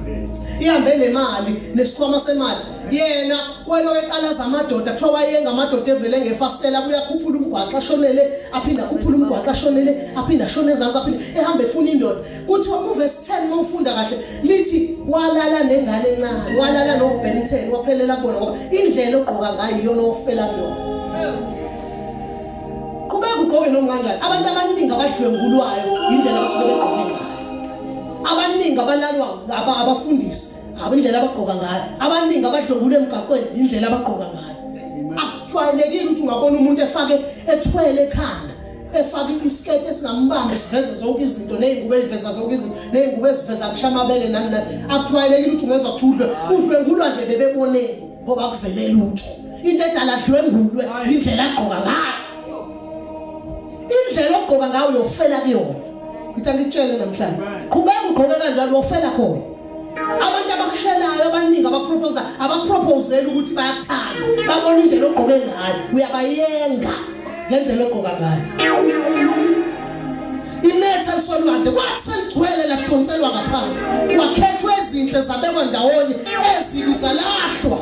ihambe nemali nesikhwama semali. Yena wena eqalaza amadoda, kuthiwa wayenga amadoda evele ngefastela, kuyakhuphula umgwaqo ashonele, aphinda akhuphula umgwaqo ashonele, aphinda ashone ezantsi, aphinda ehambe efuna indoda. Kuthiwa uverse 10 mawufunda kahle lithi walala nengane encane, walala no Ben 10, waphelela kubona ngoba indlela ogqoka ngayo iyona ofela kuyona. Qhubeka ugqoke noma kanjani. Abantu abaningi abadlwengulwayo indlela abasuke begqoke ngayo. Abaningi abalalwa abafundisi indlela abagqoka ngayo. Abaningi abadlwengulwe emgaqweni indlela abagqoka ngayo. Akujwayelekile ukuthi ungabona umuntu efake ethwele ekhanda, efake isiketi esingambambi siveze zonke izinto, nezingubo eziveza zonke izinto, nezingubo eziveza kusha amabele nani nani. Akujwayelekile ukuthi ungezwa kuthi udlwengulwa nje bebeboneni ngoba kuvele lutho. Into edala dlwengulwe indlela agqoka ngayo. Indlela ogqoka ngayo uyofela kuyona. Ngithi angikutshele namhlanje, qhubeka ugqoke kanjalo uyofela khona. Abantu abakushelayo abaningi abapropose abaproposela ukuthi bayakuthanda, babona indlela ogqoke ngayo, uyabayenga ngendlela ogqoka ngayo. Inetha lisolwandle kwathi seligcwele lakudonselwa ngaphandle, kwakhethwa ezinhle zabekwa ndawonye, ezibi zalahlwa.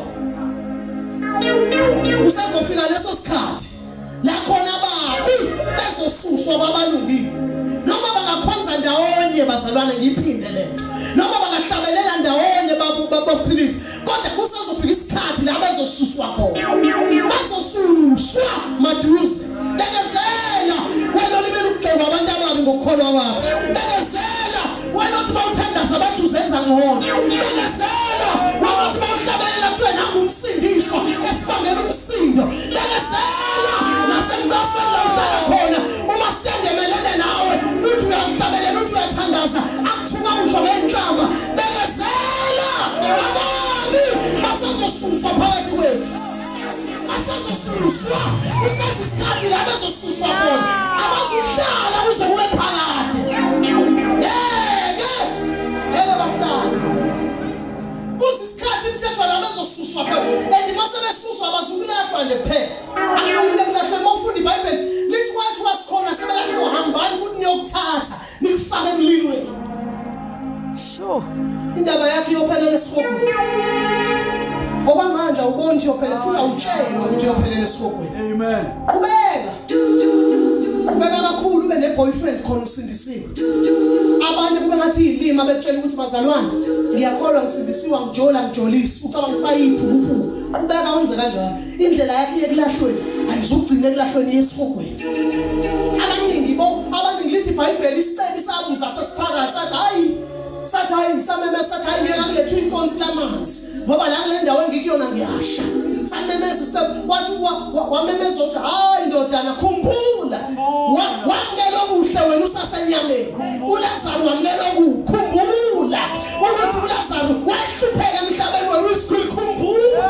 Usazofika leso sikhathi la khona ababi bezosuswa kwabalungile. Noma bangakhonza ndawonye bazalwane, ngiyiphinde lento, noma bangahlabelela ndawonye baphilise, kodwa kusazofika isikhathi la bazosuswa khona. Bazosuswa maduze. Bekezela wena olibele ukugxekwa abantu ababi ngokukholwa kwakho. Bekezela wena othi bawuthandaza bathi uzenza ngcono. Bekezela wena othi bawuhlabelela kuthiwe nangu umsindiswa esibangela umsindo. Bekezela nasemqashweni la uhlala khona, uma sitendemelene nawe uthi uyakuhlabelela uthi uyathandaza akuthuka kusho ngenhlamba. Bekezela, ababi basazosuswa phakathi kwethu. Basazosuswa. Kusesikhathi la bezosuswa khona. Abazuhlala kuze kube Likufake emlilweni. Sure. Indaba yakhe iyophelela esihogweni. Okwamanje awuboni ukuthi iyophelela, futhi awutshelwa ukuthi iyophelela esihogweni. Amen. Qhubeka. Qhubeka kakhulu ube ne-boyfriend khona usindisiwe. Abanye kube ngathi yilima betshela ukuthi bazalwane ngiyakholwa ngisindisiwe, ngijola ngijolisi. Ucabanga ukuthi bayiphukuphuku. Qhubeka wenze kanjalo. Indlela yakhe iye ekulahlweni, ayizugcina ekulahlweni, iye esihogweni. Abaningi lithi iBhayibheli isicebi sabuza sesiphakathi sathi hayi, sathi hayi, samemeza sathi hayi ngeke kulethwe inkonsi lamanzi ngoba la kule ndawo engikuyona ngiyasha. Samemeza isicebi wathi wamemeza uthi hayi ndodana khumbula, wamukela okuhle wena usasenyameni. uLazaru wamukela okuhle, khumbula ukuthi uLazaru wahlupheka emhlabeni wena uyisigwili, khumbula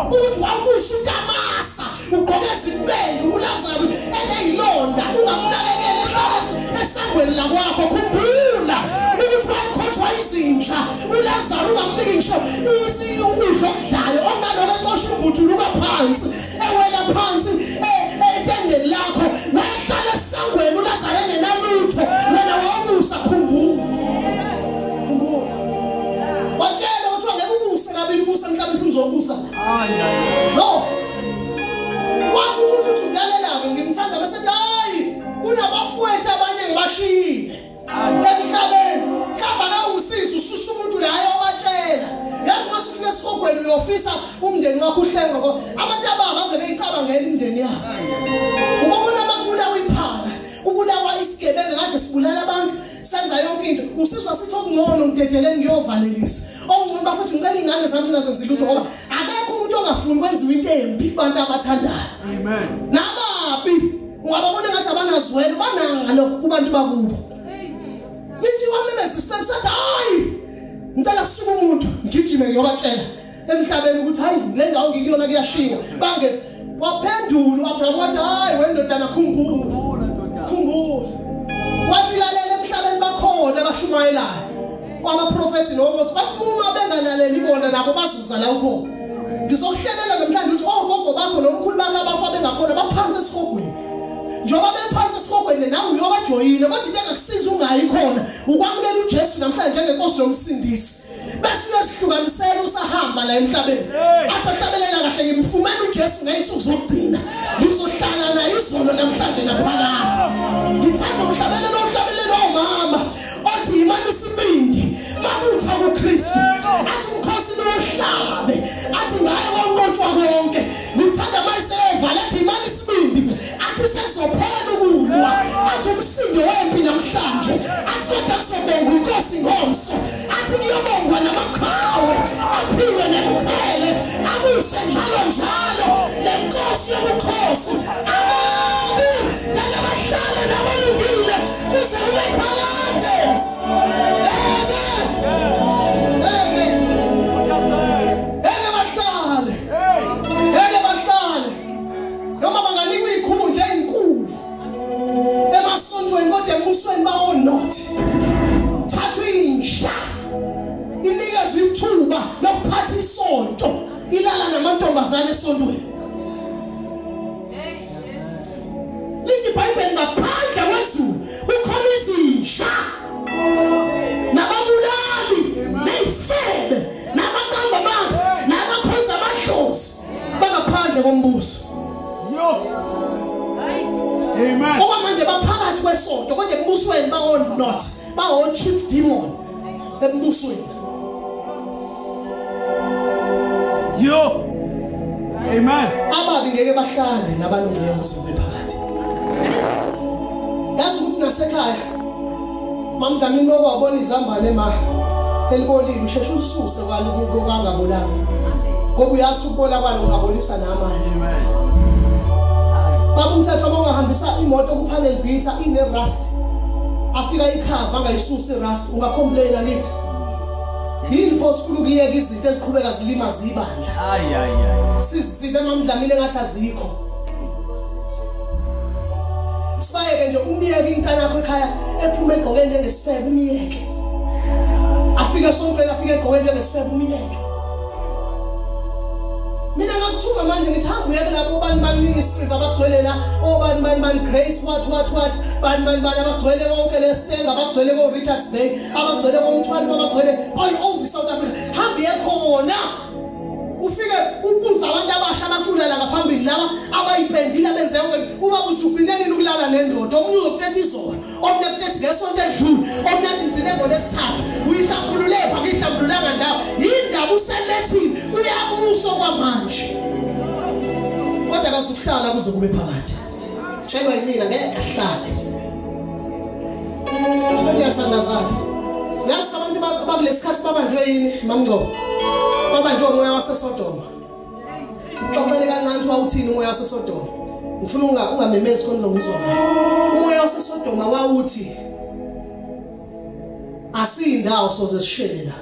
ukuthi wawubusa uTamasa ugqoke izibende, uLazaru eneyilonda ungamnakekeli ehlala esangweni lakwakho. Khumbula ukuthi wayekhothwa izinja, uLazaru ungamniki ngisho ukudla okudlayo, okunaloko exosha imvuthuluka phansi ewela phansi etendeni lakho. Wayehlala esangweni uLazaru engenalutho, wena wawubusa. Khumbula, khumbula. Watshela ukuthi angeke ubuse kabili, ubuse emhlabeni futhi uzobusa. No. Wathi uthi lalela-ke ngimthanda bese ethi hayi kunabafowethu abanye ngibashiyile emhlabeni. Mhlawumbe akawusiza ususa umuntu la ayobatshela. Yazi uma usufika esihogweni uyofisa umndeni wakho uhlengwe ngoba abantu ababa baze beyicabangela imindeni yabo. Ubabona makubulawa iphara, kubulawa isigebengu kade sibulala abantu, senza yonke into. Usizwa sithi okungcono ngidedeleni ngiyovalelisa. Okungcono bafuthi ngicela iy'ngane zami ngingazenzi lutho ngoba akekho umuntu ongafuni kwenziwa into embi kubantu abathandayo. Amen. Nababi ungababona ngathi abanazwelo, banalo kubantu bakubo. Lithi wamemeza isicebi sathi hayi ngicela kusuke umuntu ngigijime ngiyobatshela emhlabeni ukuthi hayi le ndawo ngikuyona kuyashiwa. Bangezi waphendula uAbraham wathi hayi wendodana khumbula, khumbula. Wathi lalela emhlabeni bakhona abashumayelayo abaprofethi noMose, bathi uma bengalaleli bona nabo bazuza la ukhona. Ngizokuhlelela namhlanje ukuthi ogogo bakho nomkhulu bakho abafa bengakhona baphansi esihogweni. Njengoba bephansi esihogweni nawe uyobajoyina, kodwa into engakusiza ungayi khona ukwamukela uJesu namhlanje njengenkosi nomsindisi. Bese uyazihlukanisela usahamba la emhlabeni. Athi ahlabelela kahle ngimfumene uJesu ngey'nsuku zokugcina, ngizohlala naye izolo namhlanje naphakade. Ngithanda umhlabelelo ohlabelela omama othi yimani isibindi mabutha kuKristu, athi umkhosi lohlabe, athi ngaye konqotshwa konke. Ngithanda mayiseyovala athi yimani isibindi, athi sekuzophela ukulwa, athi umsindo wempi namhlanje, athi kodwa kuzobongwa inkosi ngomso, athi kuyobongwa namaqhawe aphiwe nemiqhele abuse njalo njalo nenkosi yobukhosi. Ababi ngeke bahlale nabalungile kuze kube phakade. Ngeke bahlale, ngeke bahlale noma banganikwa iy'khundla ey'nkulu emasontweni, kodwa embusweni bawonothi. Thathwa inja inikezwe ithuba lokuphatha isonto, ilala namantombazane esontweni. Lithi iBhayibheli ngaphandle kwezulu kukhona izinja nababulali ney'febe nabaqamba amanga nabakhonza amadlozi bangaphandle kombuso. Amen. Okwamanje baphakathi kwesonto, kodwa embusweni bawo-not, bawo-chief demon embusweni. Yo. Amen. Ababi ngeke bahlale nabalungileyo kuze kube phakade. Yazi ukuthi nasekhaya Mamdlamini lokwabona izambane ema elibolile usheshe ulisuse kwangabolanga. Ngoba uyazi ukubola kwalo ungabolisa namanye. Amen. Baba umthetho bongahambisa imoto ku panel beater ine rust. Afika ikhava angayisusa irust, ungacomplain angithi. Yini pho sifuna ukuyeka izinto eziqhubeka zilimaza ibandla? Ay ay ay. Sizibe Mamdlamini engathi azikho. Sibayeke nje umyeke intana yakho ekhaya ephume egqoke njengesifebe umyeke. Afike sonkweni afike egqoke njengesifebe umyeke. Mina ngakuthuma manje ngithi hamba uye kulabo bani bani ministries abagcwele la, obani bani bani Grace what bani bani bani abagcwele konke leStenga, abagcwele ko Richards Bay, abagcwele koMthwalo, abagcwele all over South Africa. Hamba uye khona. Ufike ubuza abantu abasha abacula la ngaphambili laba abayiphendile abenze yonke uba uzugcineni ukulala nendoda omunye uzokuthetha izolo omunye akuthethe ngesonto edlule omunye athi ngigcine ngolesithathu uyihlambulule pha kuyihlambululanga ndawo indaba uselethini uyabuso kwamanje kodwa akazukuhlala kuze kube phakade tshelwa yimina ngeke ahlale sengiyathandazana yazi abantu bakulesikhathi babanjwe yini mamngcobo babanjwe umoya waseSodoma. Sixoxele kancane ukuthi wawuthini umoya waseSodoma. Ngifuna ungamemezi khona ngizwa kahle. Umoya waseSodoma wawuthi asiyindawo soze sishele la.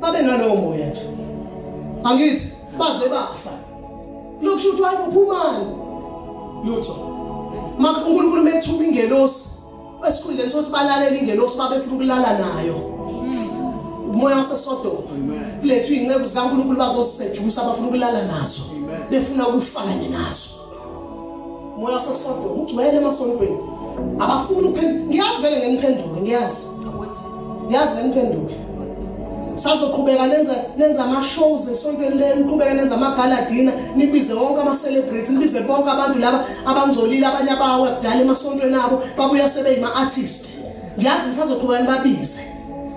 Babe nalowo moya nje. Angithi baze bafa. Lokusho ukuthi wayibophumani. Lutho. uNkulunkulu methuma ingelosi esikhundleni sokuthi balalela ingelosi babefuna ukulala nayo. Umoya waseSodoma kulethwe inceku zikaNkulunkulu bazosejusa abafuna ukulala nazo befuna ukufa kanye nazo. Umoya waseSodoma ugcwele emasontweni abafuna ukuphenduka. Ngiyazi vele ngeniphenduke, ngiyazi ngeniphenduke. Sazoqhubeka nenza ama-shows esontweni lenu, niqhubeke nenza ama-gala dinner, nibize wonke ama-celebrity, nibize bonke abantu laba abangcolile, abanye abawe kudala emasontweni abo babuya sebeyima-artist. Ngiyazi nisazoqhubeka nibabize.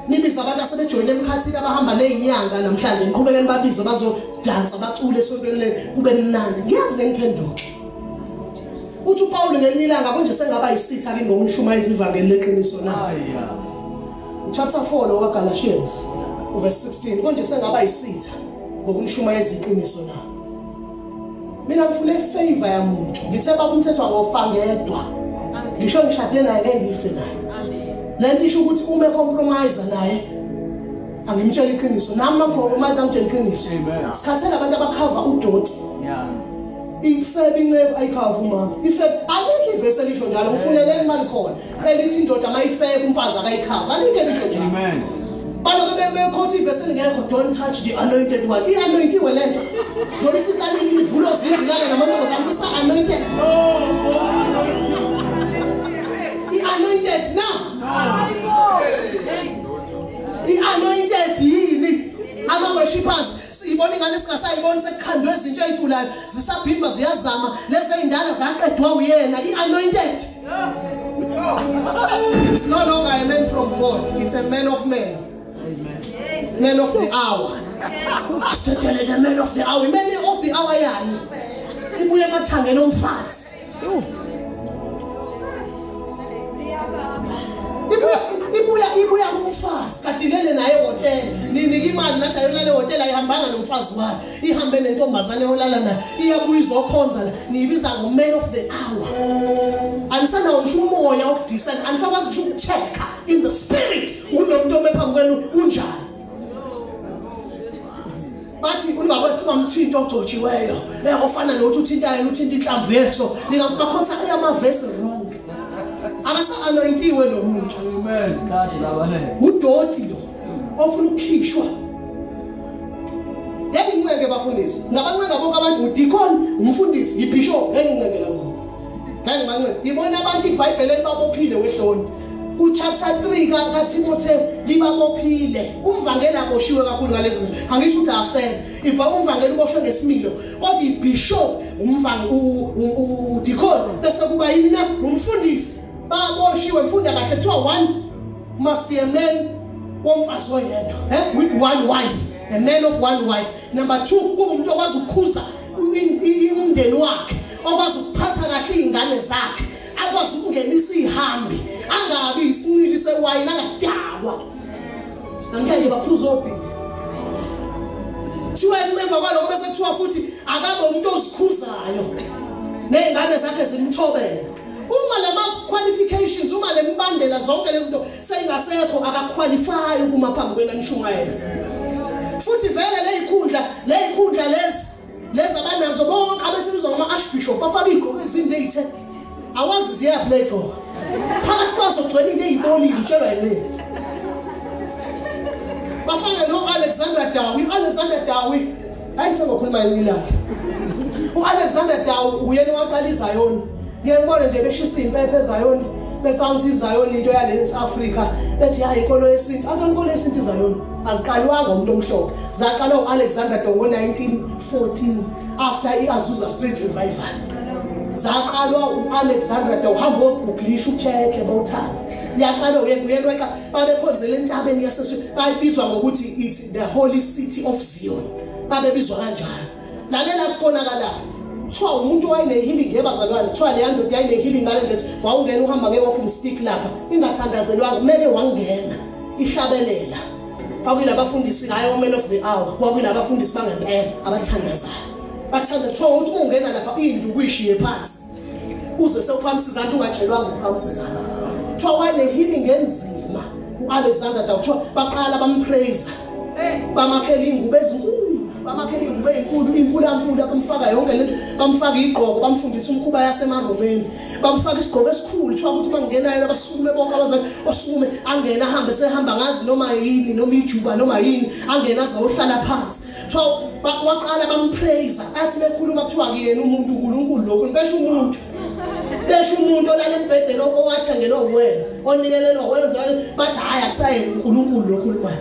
Nibiza abantu asebejoyine emkhathini abahamba nezinyanga namhlanje niqhubeke nibabize bazodansa bacule esontweni lenu kube mnandi. Ngiyazi ngeniphenduke. Uthi uPaul ngelinye ilanga konje sengaba yisitha kimi ngokunishumayeza ivangeli leqiniso na. Chapter 4 lo kaGalatians verse 16 konje sengaba yisitha ngokunishumayeza iqiniso na. Mina ngifuna ifavor yamuntu. Ngithe baba umthetho ngofa ngedwa. Ngisho ngishade naye ngeke ngife naye. Lento isho ukuthi uma ecompromise naye angimtshela iqiniso nami mangicompromise angitshela iqiniso. Sikhathele abantu abakhava udoti. Ifebe incebo ayikhava umama. Ifebe alikho ivesi elisho njalo ufuneleni imali khona elithi indoda mayifebe umfazi akayikhava alikho elisho njalo. Amen. Balokho bekhotha ivesi elingekho don't touch the anointed one. I-anointiwe lento. Njengoba isiqalile imivulo zindilale namantombazane bisa anointed. I-anointed na. I-anointed yini? Ama-worshippers siyibona ingane singasayiboni sekukhandwe izinto ey'culayo zisaphindwa ziyazama lezi ey'ndala zaqedwa uyena. I-anointed. It's no longer a man from God, it's a man of men. Amen. Man of the hour. Asithetele the man of the hour. Man of the hour yani ibuye emathangeni omfazi. Ibuya kumfazi kadilele naye ehhotela. Ninika imali nathi ayolala ehhotela ayihambanga nomfazi wayo. Ihambe nentombazane eyolala naye. Iyabuya izokhonza la. Niyibiza ngo-man of the hour. Anisanawo ngisho umoya wokudiscern, anisakwazi ngisho ukucheck-a in the spirit ukuthi lo muntu ome phambi kwenu unjani. Bathi ungamthinta ogcotshiweyo ofana nokuthi uthinta yena uthinta inhlamvu yeso. Ningabakhotha amavesi wrong. Akasa-anointiwe lo muntu. Amen. Udoti lo ofuna ukukhishwa. Ngeke ngincenge bafundisi. Ngabancenga bonke abantu udikoni, umfundisi, ibishop, ngeke ngincenge la kuzo. Ngeke ngibancenge. Ngibona abantu iBhayibheli elibabophile wehloni. Ku-chapter 3 kaTimotheo libabophile. Umvangeli aboshiwe kakhulu ngalezi zinto. Angisho ukuthi afele. Umvangeli uboshwe ngesimilo. Kodwa ibishop, udikoni bese kuba yini na umfundisi. Baboshiwe mfunda kahle kuthiwa one must be a man womfazi oyedwa, with one wife, a man of one wife. Number 2 kuba umuntu okwazi ukukhuza umndeni wakhe, okwazi ukuphatha kahle izingane zakhe, akwazi ukungenisa ihambi, angabi isinqili sewayini, angadakwa. Namhlanje baphuza obhiya. Kuthiwa emva kwalokho bese kuthiwa futhi akabe umuntu ozikhuzayo nezingane zakhe zimthobela. Uma lama qualifications, uma lembandela zonke lezi zinto seyingasekho akaqualify ukuma phambi kwena nishumayeza. Futhi vele lezikhundla lezi abanazo bonke abesibizwa ngama archbishop bafaka igqoko ezinde ezithe awazi ziyaphi leyigqoko. Phakathi kwazo kugcwele into eyibolile utshelwa yini. Bafana no Alexander Dowie. Alexander Dowie Hayi sengokhuluma ilanga. U-Alexander Dow uyena owaqala iZion. Ngiyabona nje beshisa impepho eZion, becanga ukuthi iZion into yale Africa, bethi hayi inkolo yesintu. Akho inkolo yesintu iZion. Aziqalwanga umuntu omhlophe. Zaqalwa u-Alexander Dow ngo-1914 after i-Azusa Street Revival. Zaqalwa u-Alexander Dow, hamba ogooglisha ucheck bawuthanda. Yaqalwa uyena weqa babekhonzela entabeni yase bayibizwa ngokuthi it's the Holy City of Zion. Babebizwa kanjalo. Lalela kuthonakala kuthiwa umuntu wayene-healing yebazalwane, kuthiwa leya ndoda yayine-healing ngale ndlela wawungena uhamba nge-walking stick lapha ingathandazelwanga, kumele wangena ihlabelela. Kwakuyilabafundisi hayi o-man of the hour, kwakuyilabafundisi bangempela abathandazayo. Bathandaza kuthiwa uthi ungena lapha iy'nduku uyishiye phansi uze sewuphakamisa izandla ungatshelwanga ukuphakamisa izandla. Kuthiwa wayene-healing enzima u-Alexander Dow, kuthiwa baqala bampraise bamakhela iy'ngubo ezinkulu, bamakhela iy'ngubo ey'nkulu, inkulankulu, bamfaka yonke lento, bamfaka igqoko, bamfundisa umkhuba yasemaromeni, bamfaka isigqoko esikhulu. Kuthiwa ukuthi bangena yena basukume bonke abazali, basukume angena ahambe sehamba ngazi noma yini noma ijuba noma yini, angena azohlala phansi. Kuthiwa waqala bampraise, athi bekhuluma kuthiwa kuyena umuntu uNkulunkulu lokhu, besho umuntu. Besho umuntu olala embhedeni owathengelwa uwena, onikelelwa wenza bathi hayi akusayena uNkulunkulu lokhulumayo.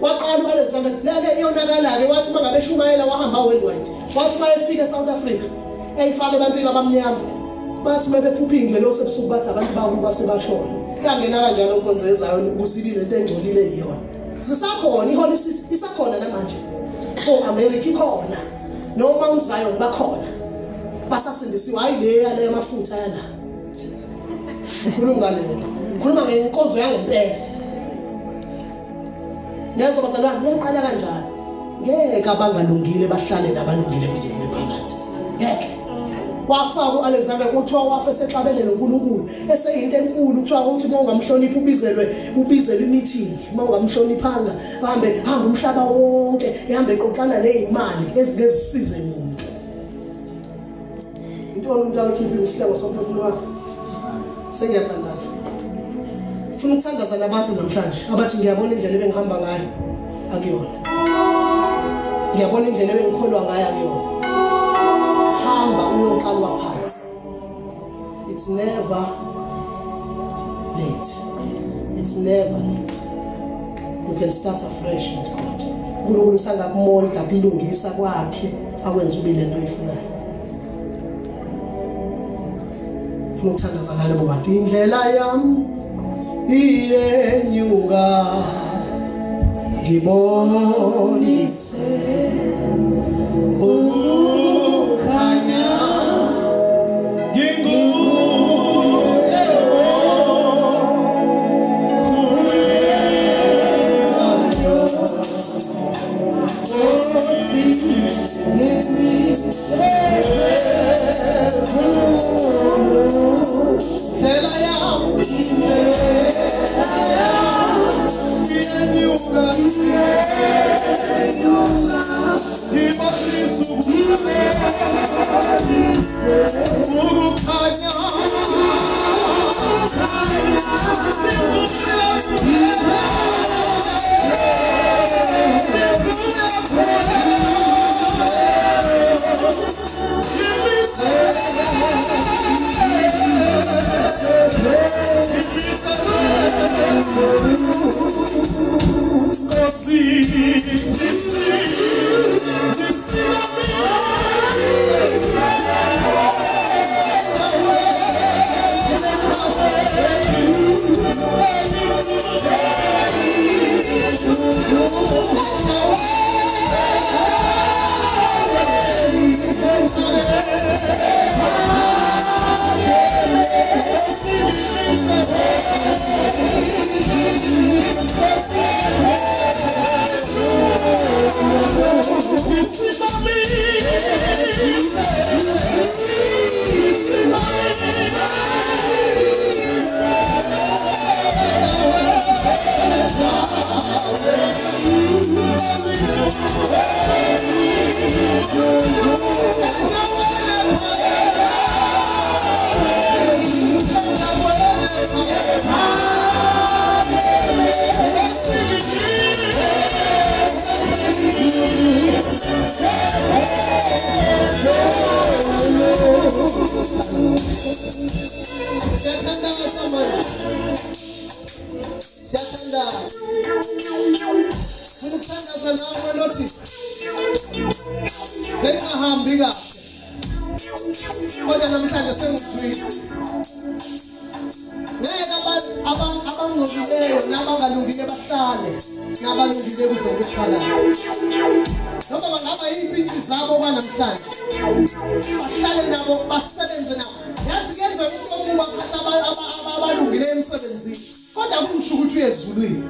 Waqala u-Alexander lale iyonakala-ke, wathi uma ngabe eshumayela wahamba worldwide. Wathi uma efika e-South Africa eyifake ebantwini abamnyama, bathi uma bephupha iy'ngelosi ebusuku bathi abantu bakubo sebashona. Yangena kanjalo inkonzo yeZion ukuze ibe lento engcolile iyona. Zisakhona i-Holy City isakhona namanje. O-America ikhona, no-Mount Zion bakhona. Basasindisiwe, hhayi le yale yamafutha yala. Khuluma ngale nto. Khuluma ngenkonzo yangempela. Ngezo bazalwane niyaqala kanjani? Ngeke abangalungile bahlale nabalungile kuze kube phakathi. Ngeke. Wafaka u-Alexander kuthiwa wafa esexabene noNkulunkulu, eseyinto enkulu. Kuthiwa ukuthi uma ungamhloniphi ubizelwe i-meeting, uma ungamhloniphanga hambe hamba umhlaba wonke, ehambe eqoqana nezimali ezingezisize umuntu. Intoni umuntu ayikhiphe isihlengo somphefumulo wakhe? Sengiyathandaza. Ufuna ukuthandaza nabantu namhlanje abathi ngiyabona indlela ebengihamba ngayo akuyona, ngiyabona indlela ebengikholwa ngayo akuyona. Hamba uyoqalwa phansi. It's never late. It's never late. You can start afresh with God. uNkulunkulu usangakumolda kulungisa kwakhe akwenze ube lento oyifunayo. Ufuna ukuthandaza nalabo bantu. Indlela yami iyenyuka ngibonise ukukhanya nginguye okhulekayo ndlela yami ukukhanya Yes. Siyathandaza. Ukuthandaza nawe nothi bengahambi kahle. Kodwa namhlanje sengizwile. Ngeke abangcolileyo nabangalungile bahlale nabalungile kuze kube phakade. Noma bangaba iy'mpintshi zabo kwanamhlanje bahlale nabo basebenze nabo. Yazi kuyenzeka umuntu omubi aphathe abalungileyo emsebenzini kodwa kusho ukuthi uye ezulwini.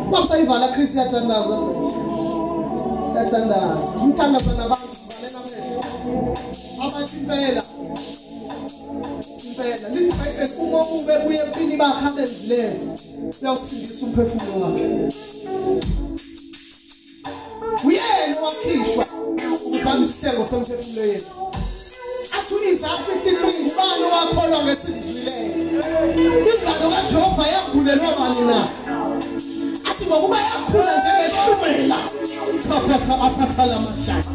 Kwakusayivala Chris siyathandaza manje. Siyathandaza. Umthandaza nabantu sivalela amehlo. Abathi impela. Impela lithi iBhayibheli uma ube buye empini bakhe abenzileyo uyawusindisa umphefumulo wakhe. Uyena wakhishwa ukuzama isithelo semphefumulo yethu. Athi uIsaya 53 ngubani owakholwa ngesikuzwileyo? Ingalo kaJehova yambulelwa bani na? Athi ngokuba yakhula njengehlumela phaphatha aphatha lamashaka.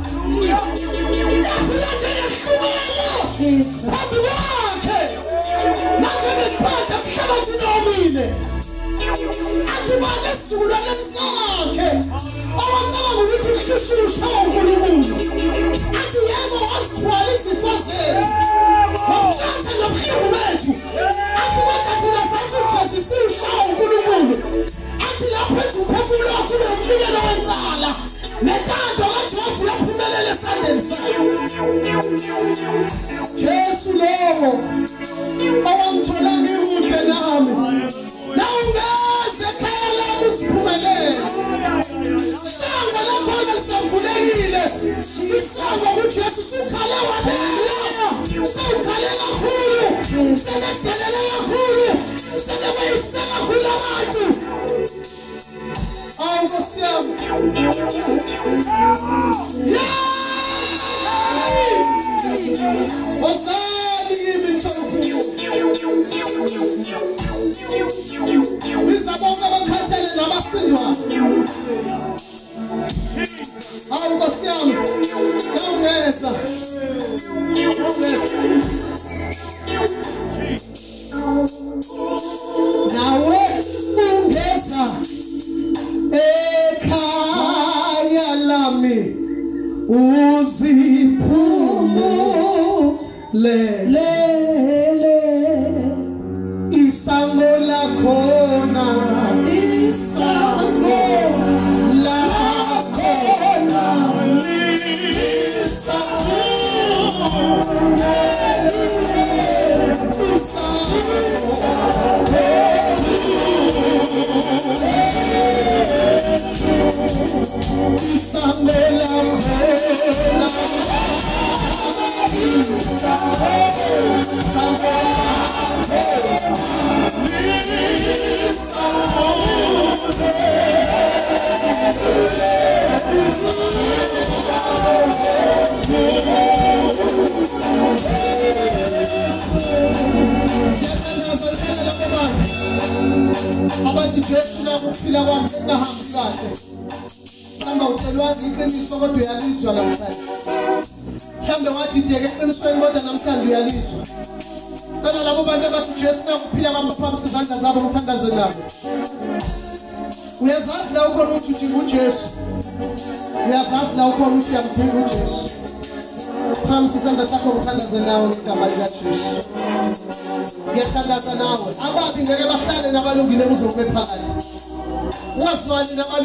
Yakhula njengehlumela phambi kwakhe nanjengesiphatha emhlabathini omile. Athi bani esizukulwane sakhe owacabanga ukuthi uhlushiwe ushawa uNkulunkulu. Athi yebo wasithwala izifo zethu wamthatha nobuhlungu bethu. Athi kodwa thina sathi ujezisiwe ushawa uNkulunkulu. Athi lapho ethi umphefumulo wakho ube umnikelo wecala nentando kaJehova uyaphumelela esandleni sakhe. Jesu lowo owangithola ngikude nami nawungeze ekhaya lami usiphumelele. Isango lakhona lisavulekile. Isango kuJesu sukhale wanela. Sewukhale kakhulu. Sebedelele kakhulu. Sebeyise kakhulu abantu. Awu Nkosi yami. Wozani kimi nithole ukuphumula. Biza bonke abakhathele nabasindwayo. Awu Nkosi yami, nawungeza. Nawungeza. Nawe ungeza ekhaya lami uziphumule isango lakhona isango lakhona isango lakhona abathi Jesu nakuphila kwami engahambi kahle. Mhlawumbe utshelwazi iqiniso kodwa uyalizwa namhlanje. Mhlawumbe wadideka eqinisweni kodwa namhlanje uyalizwa. Cela labo bantu abathi Jesu nakuphila kwami baphakamisa izandla zabo ngithandaze nabo. Uyazazi la ukhona ukuthi udinga uJesu. Uyazazi la ukhona ukuthi uyamdinga uJesu. Phakamisa isandla sakho ngithandaze nawe ngegama likaJesu. Ngiyathandaza nawe. Ababi ngeke bahlale nabalungile kuze kube phakade. Ungazwani nabalungile.